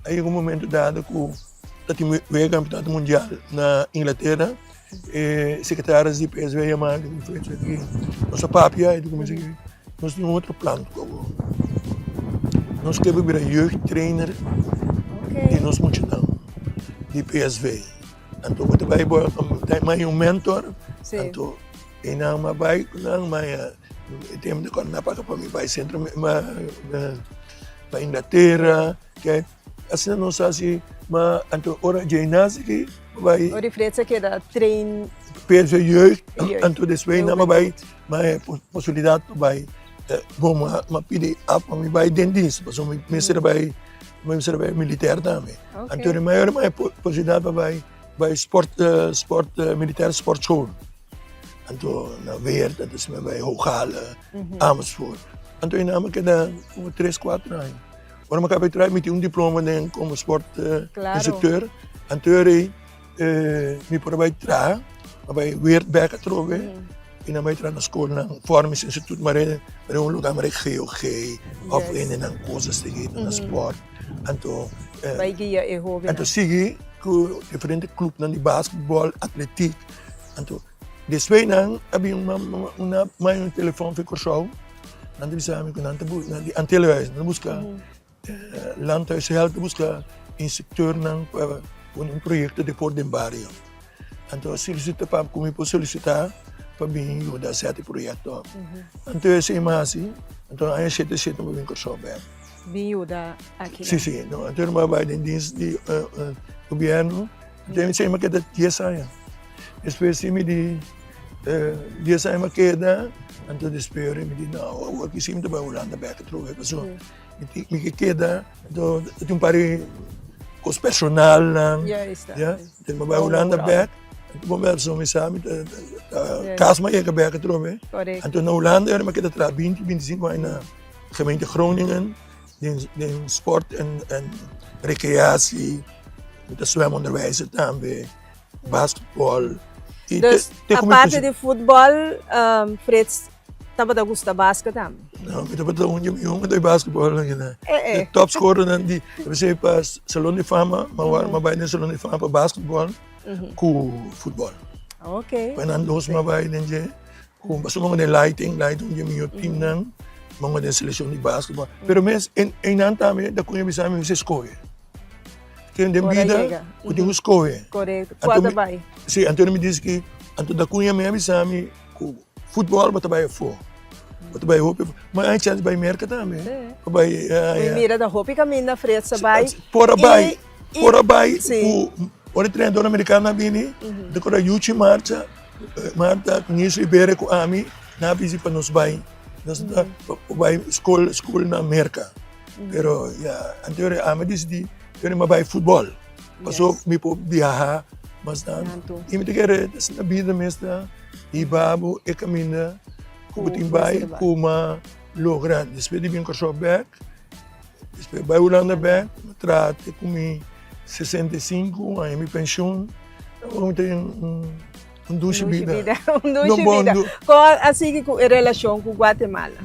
S13: a yega un momento dado ku ta tin wega kampeonato mundial na Inglatera, e sekretaris di PSV a yama mi nos a papia i kuminsá nos tin un otro plan ku awor, nos ke bira jeugdtrainer di nos muchanan di PSV, anto bo ta bai bo ta un mentor, anto. E nan m'a bai ku nan ma e tempu di kòrda nan a paga pa mi bai sentro pa Inglatera ke asina nos hasi ma anto ora dje nasi aki mi bai.
S9: Ora di Frits a keda train.
S13: PSV jeugd anto despues nan a bai ma e posibilidat pa bai bon m'a pidi af pa mi bai den dienst pasobra mi mester a bai mi mester a bai militer tambe anto di mayor m'a e posibilidat pa bai bai sport sport militaire sportschool. Anto na Weert, anto si mi bai Hooghalen, Amersfoort. Anto einan mi a keda como tres kuater aña. Ora mi a kaba di traha mi tin un diploma den como sport instructeur. Anto ei mi por a bai traha, a bai weer bek atrobe i nan bai traha na skolnan vormingsinstituut mare mare un luga mare GOG of hendenan kosas sigui na sport. Anto
S9: Bai guia e hobennan.
S13: Anto sigui ku diferente clubnan di basketball, atletiek. Anto Despues nan a bin un mai un telefon fi Kòrsou, nan ta bisa mi ku nan ta nan di Antillenhuis, nan ta buska Landhuis Health ta buska instruktornan pa pone un proyekto deporte den bario. Anto a solisitá pa ku mi por solisitá pa bin yuda sèt e proyekto. Anto esei mi a hasi, anto aña 77 mi a bin Kòrsou bèk.
S9: Bin yuda aki nan?
S13: Si, si. Anto mi a bai den dins di gobièrnu, anto esei mi a keda dies aña. Despues si mi di dies aña mi a keda, anto despues mi di no, awor ki si mi ta bai Hulanda bek atrobe pasobra mi ke keda, anto ta tin un par di kos personalnan, ya, anto mi a bai Hulanda bek, anto bo mester mi sa mi ta kas mi a yega bek atrobe, anto na Hulanda mi a keda traha binti, bintisinko aña na gemeente Groningen den sport en recreatie, mi ta zwemonderwijzer tambe. Basketball.
S9: Y dus, te, te aparte di futbol, um, Frits tabata gusta basket tambe.
S13: No, mi tabata un mi jongen de basketball. Eh, eh. De top scorer dan die, we zeggen pas Salon de Fama, maar mm -hmm. maar bij de Salon de Fama basketball mm -hmm. ku futbol.
S9: Oké. Okay.
S13: Pa nan dos maar bij den je. Ku paso mga den lighting, lighting je mi team nan, mga den selección di basketball. Pero mes en en nan tambe da kunya bisa mi se scoge. Ken den bida ku tin ku skohe.
S9: Korekto. Kua ta bai?
S13: Si, anto mi disi ki, anto da kuña mi a bisa mi ku futbòl bo ta bai afó. Bo ta bai hopi afó. Ma hay chèns bai Merka tambe. Pa bai.
S9: Mi mira ta hopi kaminda Freds ta bai.
S13: Por a bai, por a bai ku ora e trenador amerikano a bini, ta kora Yuchi Marcha, Marta ku Nilso Rivera ku ami, nan a bisi pa nos bai. Nos ta bai skol, skol na Merka. Pero ya, anterior ami decidí pero mi bai futbol. Paso mi por biaha mas tantu. I mi ta kere na bida mes ta hiba bo e kaminda ku bo tin bai ku mi logra. Despues di bin Kòrsou bèk, despues bai Hulanda bèk, mi traha te ku mi 65 aña mi penshun. Awor mi tin un dushi bida.
S9: Un dushi bida. Kon a sigui ku e relashon ku Guatemala?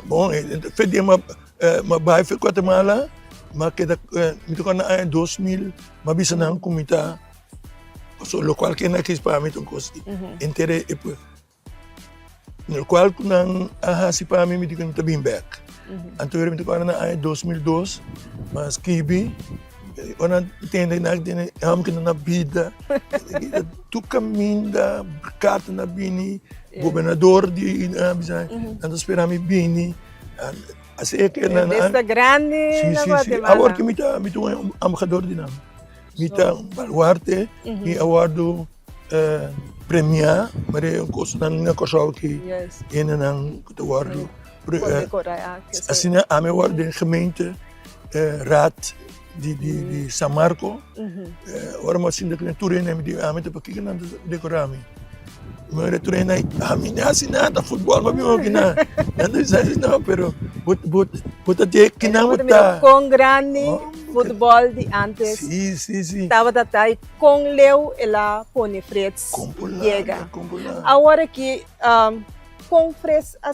S13: Bon, fe di Ma bai for Guatemala, ma keda, mi ta kòrda na aña 2000, m'a bisa nan ku mi ta, pasobra lokual ke nan a kis pa mi ta un kos di henter e pueblo. Lokual ku nan a hasi pa mi, mi di ku mi ta bin bèk. Anto mi ta kòrda na aña 2002, m'a skibi, ora nan tende nan tende hòmber ku na bida, tur kaminda karta na bini, gobernador di nan a bisa nan ta spera mi bini. Así es que
S9: na, na, grande
S13: sí,
S9: na
S13: sí, sí.
S9: Guatemala.
S13: Awor que mi ta, mi ta un embajador di nan. Mi ta un baluarte, mi a wordo eh, premiá, maar e un kos nan na Kòrsou ki
S9: Yes.
S13: hendenan ku ta wordo pre- eh,
S9: Condecora, ah, que sí.
S13: asina ami a wordo den gemeente eh, raad di, di, di San Marco. Eh, ora mi a sinta ku tur hende mi di ami ta pakiko nan ta dekorá mi? Mi ora tur hende ami no hasi nada futbòl mi a bin hopi nan. Nan ta bisa si no pero bo bo bo ta den kinan bo ta.
S9: Kon grandi futbòl di antes
S13: Si si si.
S9: tabata ta i kon leu el a pone Frits yega. Awor aki kon Frits a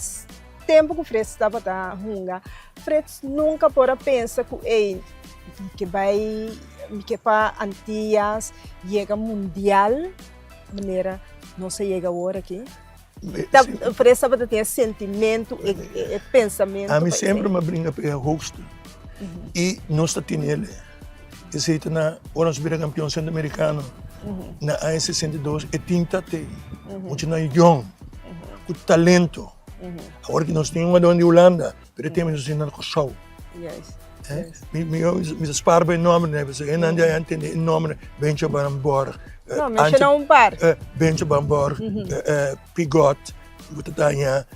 S9: tempu ku Frits tabata hunga Frits nunka por a pensa ku ey Mi ke bai, mi ke pa Antillas yega mundial manera nos a yega awor aki. Ta Frits tabata tin e sentimentu, e pensamentu.
S13: Ami semper mi a bringa pa e hoogste i nos ta tene el. Esei ta na ora nos bira kampion Centroamericano na aña 62 e tin ta te muchanan yong ku talento. Awor ki nos tin un jugador di Hulanda pero e tempo nos tin na Kòrsou. Mi mi mi ta spar pa e nomber ne pasobra e nan ya tende e nomber Bencho van Borg.
S9: No, menciona un par.
S13: Bencho van Borg, Pigot, bo ta daña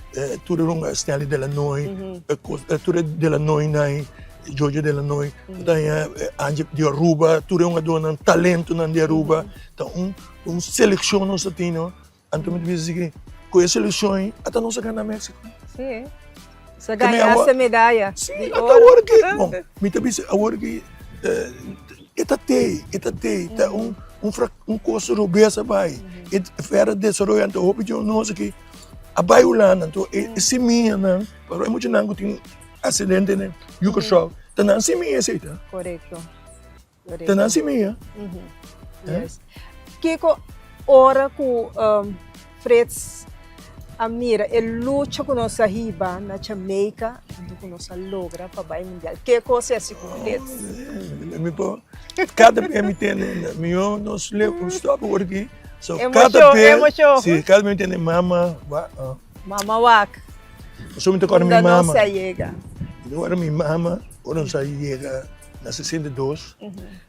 S13: tur e runga Stanley Delanoy, tur e Delanoy nan, Jojo Delanoy, bo ta daña Angie di Aruba, tur e hungadornan talentonan di Aruba. Ta un un seleccion nos ta tin no. Anto mi ta bisa si ku e seleccion ei ata nos a gana Mexico.
S9: Sí. Sa gaña hasta medaya.
S13: Sí, ata awor ki, bon, mi ta bisa awor ki e ta tei, e ta tei, ta un un fra un kos robes a bai, e verder desaroyo anto hopi dje nos aki a bai Hulanda, anto e simianan, pasobra e muchanan ku tin asidente den yu Kòrsou, ta nan simia esei ta.
S9: Korekto.
S13: Ta nan simia.
S9: Yes. Kiko ora ku Frits a mira e lucha ku nos a hiba na Jamaica anto ku nos a logra pa bai mundial? Ke kos e hasi ku Frits?
S13: Mi por kada bes mi tende mihó nos leu stop awor aki. So kada bes si kada bes mi tende mama
S9: Mama wak.
S13: So mi ta kòrda mi mama.
S9: Unda nos a yega.
S13: Mi ta kòrda mi mama ora nos a yega na 62.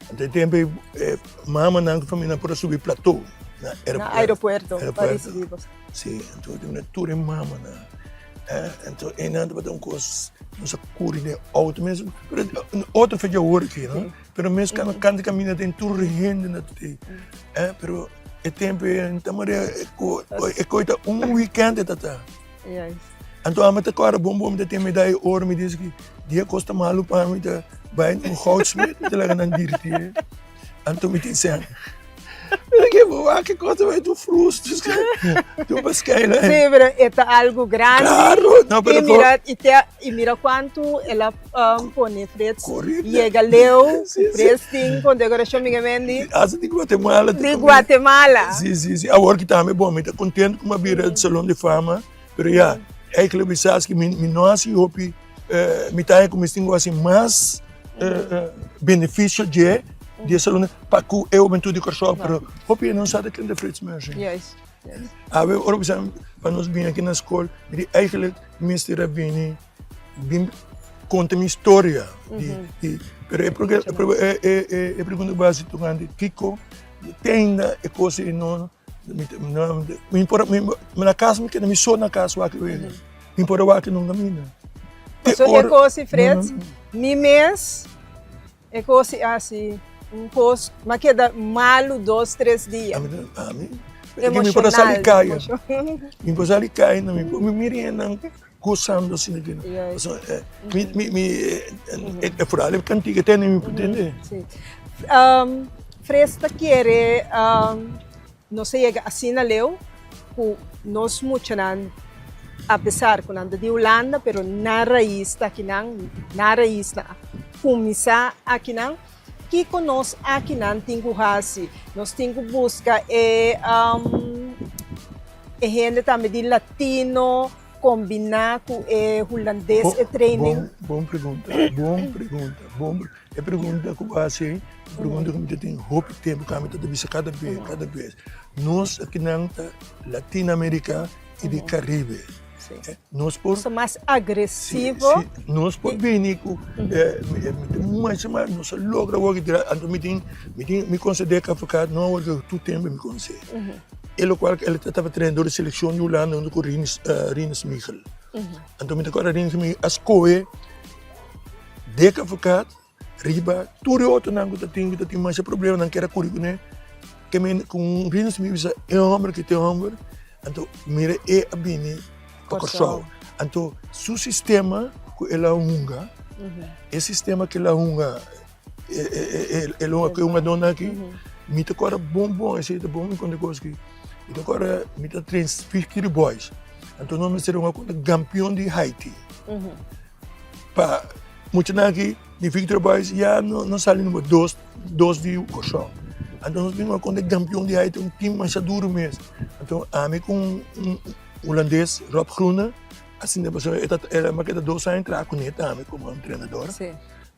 S13: Anto e tempo ei mamanan ku famianan por a subi plató na
S9: aeropuerto. Na aeropuerto pa risibi bo.
S13: Si, anto tur e mamanan. Anto einan tabata un kos nos a kuri den outo mes pero outo fecha awor aki no pero mes kanta kaminda den tur hende na tei pero e tempo ei ta mare e koi ta un weekend e ta ta. Anto ami ta kòrda bon bon mi ta tin medaya di oro mi disi ki dia kos ta malu pa mi ta bai na un goudsmid mi ta laga nan dirtié anto mi tin sèn. Mi ta kere bo wak ki kos ta bai tur frustro tur paskèla.
S9: Sí, pero e ta algu grandi.
S13: Klaro, no pero
S9: I mira i te i mira kuantu el a pone Frits yega leu Frits tin kondekorashon mi ke men di.
S13: Hasta di Guatemala.
S9: Di Guatemala.
S13: Sí, sí, sí. Awor ki tambe bon mi ta kontentu ku mi a bira Salon di Fama. Pero ya, eigenlijk mi sa ku mi no hasi hopi, mi ta haña ku mi tin ku hasi mas benefisio dje di e salon pa ku e hubentut di Kòrsou, pero hopi hende no sa ta ken ta Frits Mercy. Awe ora ku pa nos bini aki na skol, mi di eigenlijk mester a bini bin konta mi historia di, pero e pregunta ku bo a hasi tokante kiko te ainda e kos ei no. Mi por mi na kas mi keda mi so na kas wak wega. Mi por wak nunka mina.
S9: Te ora. E kos Freds, mi mes e kos asi un kos mi keda malu dos tres dia.
S13: Ami ami mi por a sali kaya. Mi por sali kaya mi por mi mira hendenan gosando asina kina. Pasobra mi mi mi e foral e kantiga tene mi por tende.
S9: Si. Freds ta kere nos a yega asina leu ku nos muchanan apesar ku nan ta di Hulanda pero nan rais ta akinan, nan raisnan a kuminsá akinan. Kiko nos akinan tin ku hasi? Nos tin ku buska e e hende tambe di latino kombiná ku e hulandes e training.
S13: Bon pregunta, bon pregunta, bon e pregunta ku bo hasi ei, e pregunta ku mi ta tin hopi tempu ku ami ta bisa kada bes, kada bes. Nos akinan ta Latino Amerika i di Karibe. Nos por.
S9: Nos ta mas agresivo.
S13: Si, nos por bini ku mi ta masha mas nos a logra wòrdu dra anto mi tin mi tin mi konsedé Kafka no a wòrdu tur tempu mi konsé e lokual el tabata trenador di selekshon di Hulanda huntu ku Rinus Rinus Michel anto mi ta kòrda Rinus Michel a skohe Dick Advocaat Riba tur e otronan ku ta tin ku ta tin masha problema nan kier a kuri kuné ke men ku un rinus mi bisa e hòmber ki ta e hòmber anto mira e a bini pa Kòrsou anto su sistema ku el a hunga e sistema ku el a hunga el hunga ku e hungadónan aki mi ta kòrda bon bon esei ta bon mi konta e kos aki mi ta kòrda mi ta train Victory Boys anto nos mester hunga kontra kampion di Haiti pa Muchanan aki di Victory Boys ya no no sali number dos dos di Kòrsou. Anto nos bin kontra e kampion di Haiti un tim masha duru mes. Anto ami ku un un hulandes Rob Groene a sinta pasobra e ta el a keda dos aña traha kuné tambe komo entrenador.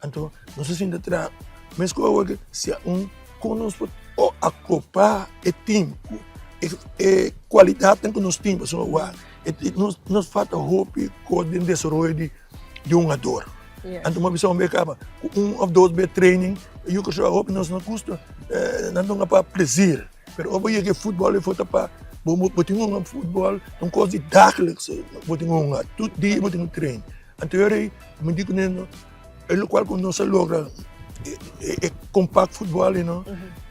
S13: Anto nos a sinta traha mes ku awor si a un kon nos por akopá e tim ku e e kualidatnan ku nos tin pasobra wak nos nos falta hopi kos den desaroyo di di un hungador. Anto mi a bisa un bes kaba ku un of dos bes training e yu Kòrsou hopi nos no gusta nan ta hunga pa plezier pero ora bo yega e futbòl e for ta pa bo bo tin hunga futbòl ta un kos di dagelijks bo tin hunga tur dia bo tin ku train anto e ora ei mi di kuné no e lokual ku nos a logra e compact futbòl ei no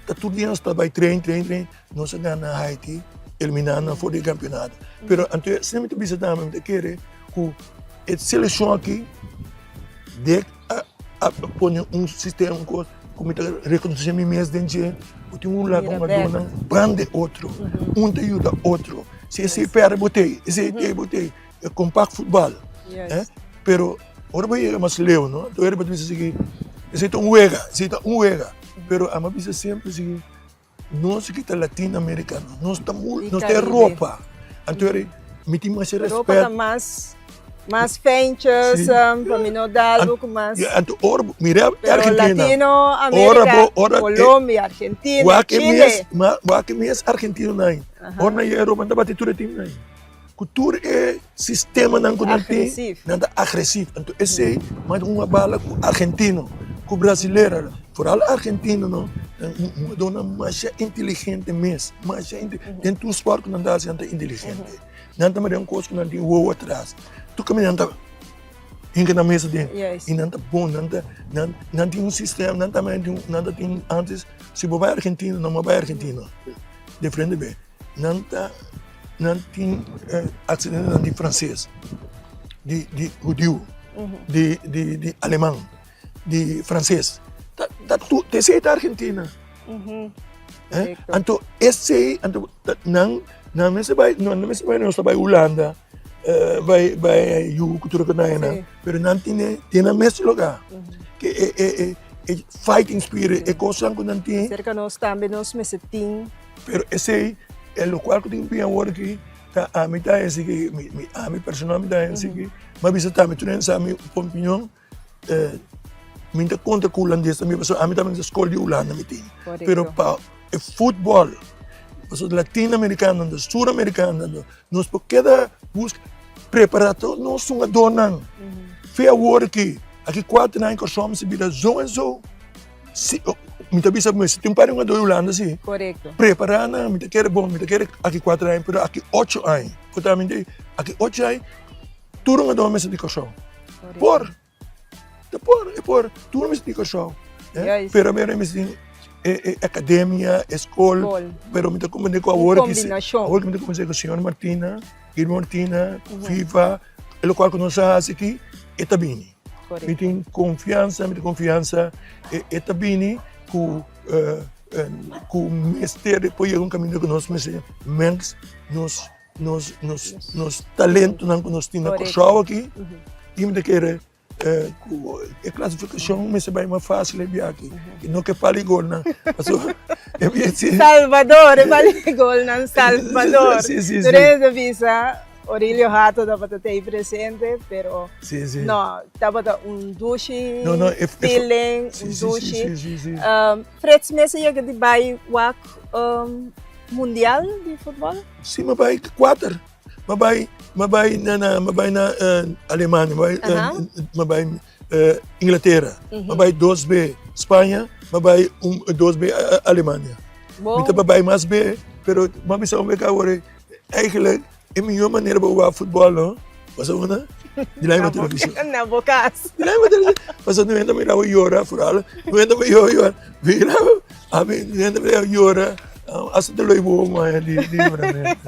S13: ta tur dia nos ta bai train train train nos a gana Haiti eliminá nan for di e kampionato pero anto esei mi ta bisa tambe mi ta kere ku. E selekshon aki dek a pone un sistema un kos ku mi ta rekonosé mi mes den dje ku tin un laga hungadónan banda e otro un ta yuda otro si esei pèrdè bo t'ei esei t'ei bo t'ei e kompak futbal pero ora bo yega mas leu no anto bo ta bisa sigui esei ta un wega esei ta un wega pero ami a bisa semper sigui. Nos ki ta Latino Americano, nos ta mul, nos ta Europa. Anto eri, mi tin masha
S9: Europa
S13: respet.
S9: ta mas, mas fijntjes,
S13: Sí.
S9: um, pa mi no da algo ku mas.
S13: Ja, anto ora bo- mira
S9: Pero
S13: Argentina.
S9: Latino
S13: Ora
S9: America,
S13: bo, ora eh,
S9: Colombia, Argentina,
S13: wak e
S9: Chile.
S13: mes, ma, wak e mes argentino nai. Ora nan yega Europa, nan ta bati tur e team nai. Ku tur e sistemanan ku nan tin,
S9: Agresief.
S13: nan ta agresief. Anto esei manda un bala ku argentino, ku brasilero. Foral argentino no, nan un hungadónan masha inteligente mes, masha inte, den tur spòrt ku nan ta hasi nan ta inteligente. Nan ta mira un kos ku nan tin wowo atras. Tur kaminda nan ta hinka nan mes aden.
S9: Juist.
S13: I nan ta bon, nan ta, nan, nan tin un sistema, nan ta tin, nan ta tin antes, si bo bai Argentina, no bo bai Argentina, diferente be. Nan ta nan tin aksedentenan di franses, di di hudiu, di di di aleman, di franses. Ta ta tur esei ta Argentina. Eh, anto esei anto nan nan mester bai nan mester bai nos ta bai Hulanda bai bai yu ku tur e nan pero nan tene den nan mes luga ke e e e fighting spirit e kosnan ku nan tin.
S9: Serka nos tambe nos mester tin.
S13: Pero esey e locual cu tin bin awor aki ta ami ta hesi ki mi ami personal mi ta hesi ki mi a bisa tambe tur hende sa mi opinion mi ta contra cu hulandes tambe pasobra ami tambe ta scol di Hulanda mi tin pero pa e futbol pasobra latino americano nan sur americano nan nos por keda busca prepara tur nos hungadornan fe awor aki aki cuater aña Corsou mester bira zo en zo. Si, mi ta bisa mi si tin un par di hungador di Hulanda si.
S9: Korekto.
S13: Prepará nan, mi ta kere bon, mi ta kere aki kuater aña, pero aki ocho aña. Por ta mi di aki ocho aña tur hungador mester di Kòrsou. Por, ta por, e por, tur mester di Kòrsou.
S9: Juist.
S13: Pero mi mester tin e e akademia, e skol,
S9: Skol.
S13: pero mi ta komprendé ku awor
S9: Un
S13: ki si,
S9: kombinashon.
S13: awor ki mi ta komprendé ku señor Martina, Gilbert Martina, FIFA, e lokual ku nos a hasi aki, e ta bini. Mi tin konfiansa, mi tin konfiansa e e ta bini ku ku mester por yega un kaminda ku nos mester mens nos nos nos nos talentonan ku nos tin na Kòrsou aki i mi ta kere ku e klasifikashon mester bai mas fásil e biaha aki i no ke pali golnan pasobra e biaha si
S9: Salvador e pali golnan Salvador
S13: Si si si
S9: Tur hende ta bisa Orilio Hato tabata ta ei presente, pero
S13: Sí, sí.
S9: no, tabata un dushi
S13: No, no, e- e-
S9: feeling,
S13: sí,
S9: un
S13: sí, sí,
S9: dushi.
S13: sí, sí, sí.
S9: Um, Frits mes a yega di bai wak um, mundial di futbol?
S13: Sí, m'a bai kuater. M'a bai, m'a bai na, na, m'a bai na eh, Alemania, m'a bai, eh,
S9: Aha.
S13: m'a bai eh, Inglaterra, m'a bai dos be Spaña, m'a bai un, dos be eh, Alemania.
S9: Bon.
S13: Mi ta bai mas be, pero m'a bisa un beka awor, eigenlijk E mihó manera pa wak futbòl no, pasa una di lai televishon.
S9: Na bo kas.
S13: Di lai televishon. Pasa no hende mira bo yora foral, no hende mira bo yora. Mira, ami no hende mira bo yora, asta te loy bo man di di yoramentu.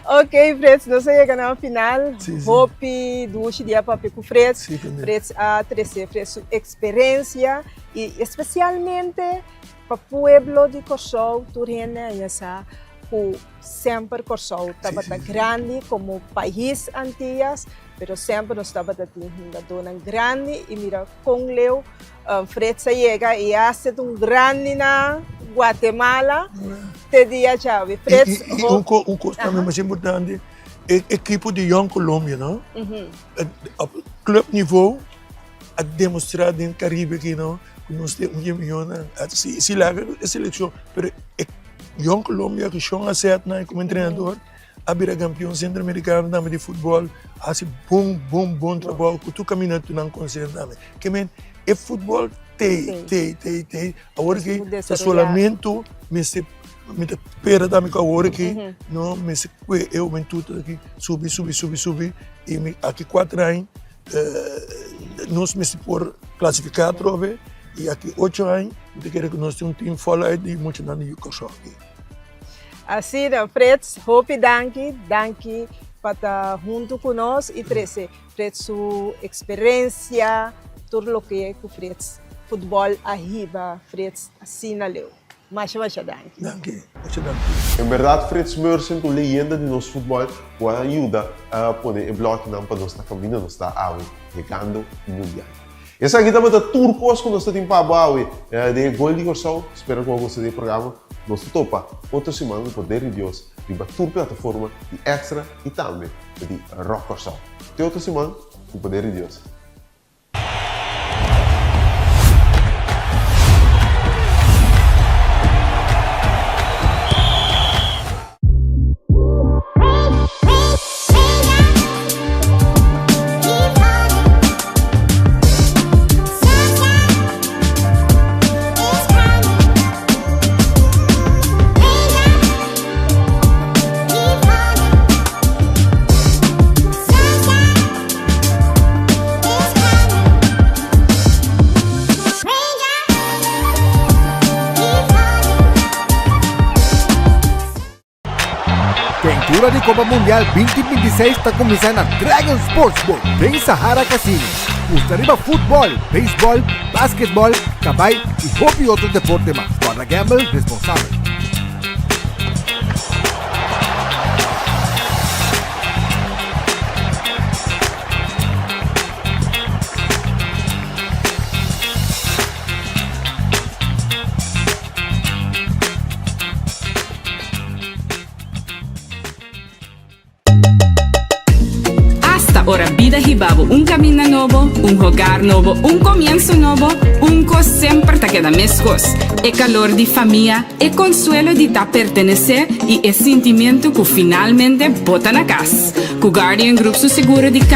S9: Ok Frits, nos a yega na final.
S13: Si, si.
S9: Hopi dushi di a papia ku Frits.
S13: Si, tambe.
S9: Frits a trese Frits su eksperensia i espesialmente pa pueblo di Kòrsou tur hende a ya sa ku Semper Kòrsou tabata grandi komo pais Antias, pero semper nos tabata tin hungadónan grandi i mira kon leu Frits a yega i a set un grandi na Guatemala te dia djawe. Frits,
S13: I un kos tambe mas importante, e ekipo di Young Colombia no, op club nivo a demostra den Caribe aki no ku nos tin un di e mihónan. Si laga e selekshon, pero e Jong Colombia ku Shon a set nan komo entrenador a bira kampion Centroamericano tambe di futbol a hasi bon bon bon trabou ku tur kaminda tur nan konse tambe. Ke men e futbol tei tei tei tei awor aki ta solamente mester mi ta spera tambe ku awor aki no mester kue e hubentud aki subi subi subi subi i mi aki kuater aña Nos mester por klasifiká atrobe i aki ocho aña mi ta kere ku nos tin un tim fòlùit di muchanan di Kòrsou aki.
S9: Asina, Frits, hopi danki, danki. pa ta huntu ku nos i trese Frits su eksperensia, tur loke ku Frits futbòl a hiba Frits asina leu. Masha masha danki.
S13: Danki, masha danki.
S2: En berdad Frits Mersen ta un leyenda di nos futbol cu a yuda pone e blokinan pa nos na caminda nos ta awe yegando mundial. Esaki tabata tur cos cu nos ta tin pa bo awe den e Gol di Corsou. Spera cu bo a gusta di e programa. Nos ta topa otro siman cu poder di Dios riba tur plataforma di Extra y tambe di Rock Corsou. Te otro siman cu poder di Dios.
S1: Tentura di Copa Mundial 2026 ta kuminsá na Dragon Sportsbook den Sahara Casino. Gusta riba futbòl, beisbòl, basketbòl, kabai i hopi otro deporte mas. Kòrda gamble responsabel.
S5: Asta ora bida hiba bo un caminda nobo, un hogar nobo, un comienso nobo, un cos semper ta keda mescos, e calor di famia, e consuelo di ta pertenece y e sintimiento cu finalmente bo ta na cas. Cu Guardian Group su seguro di.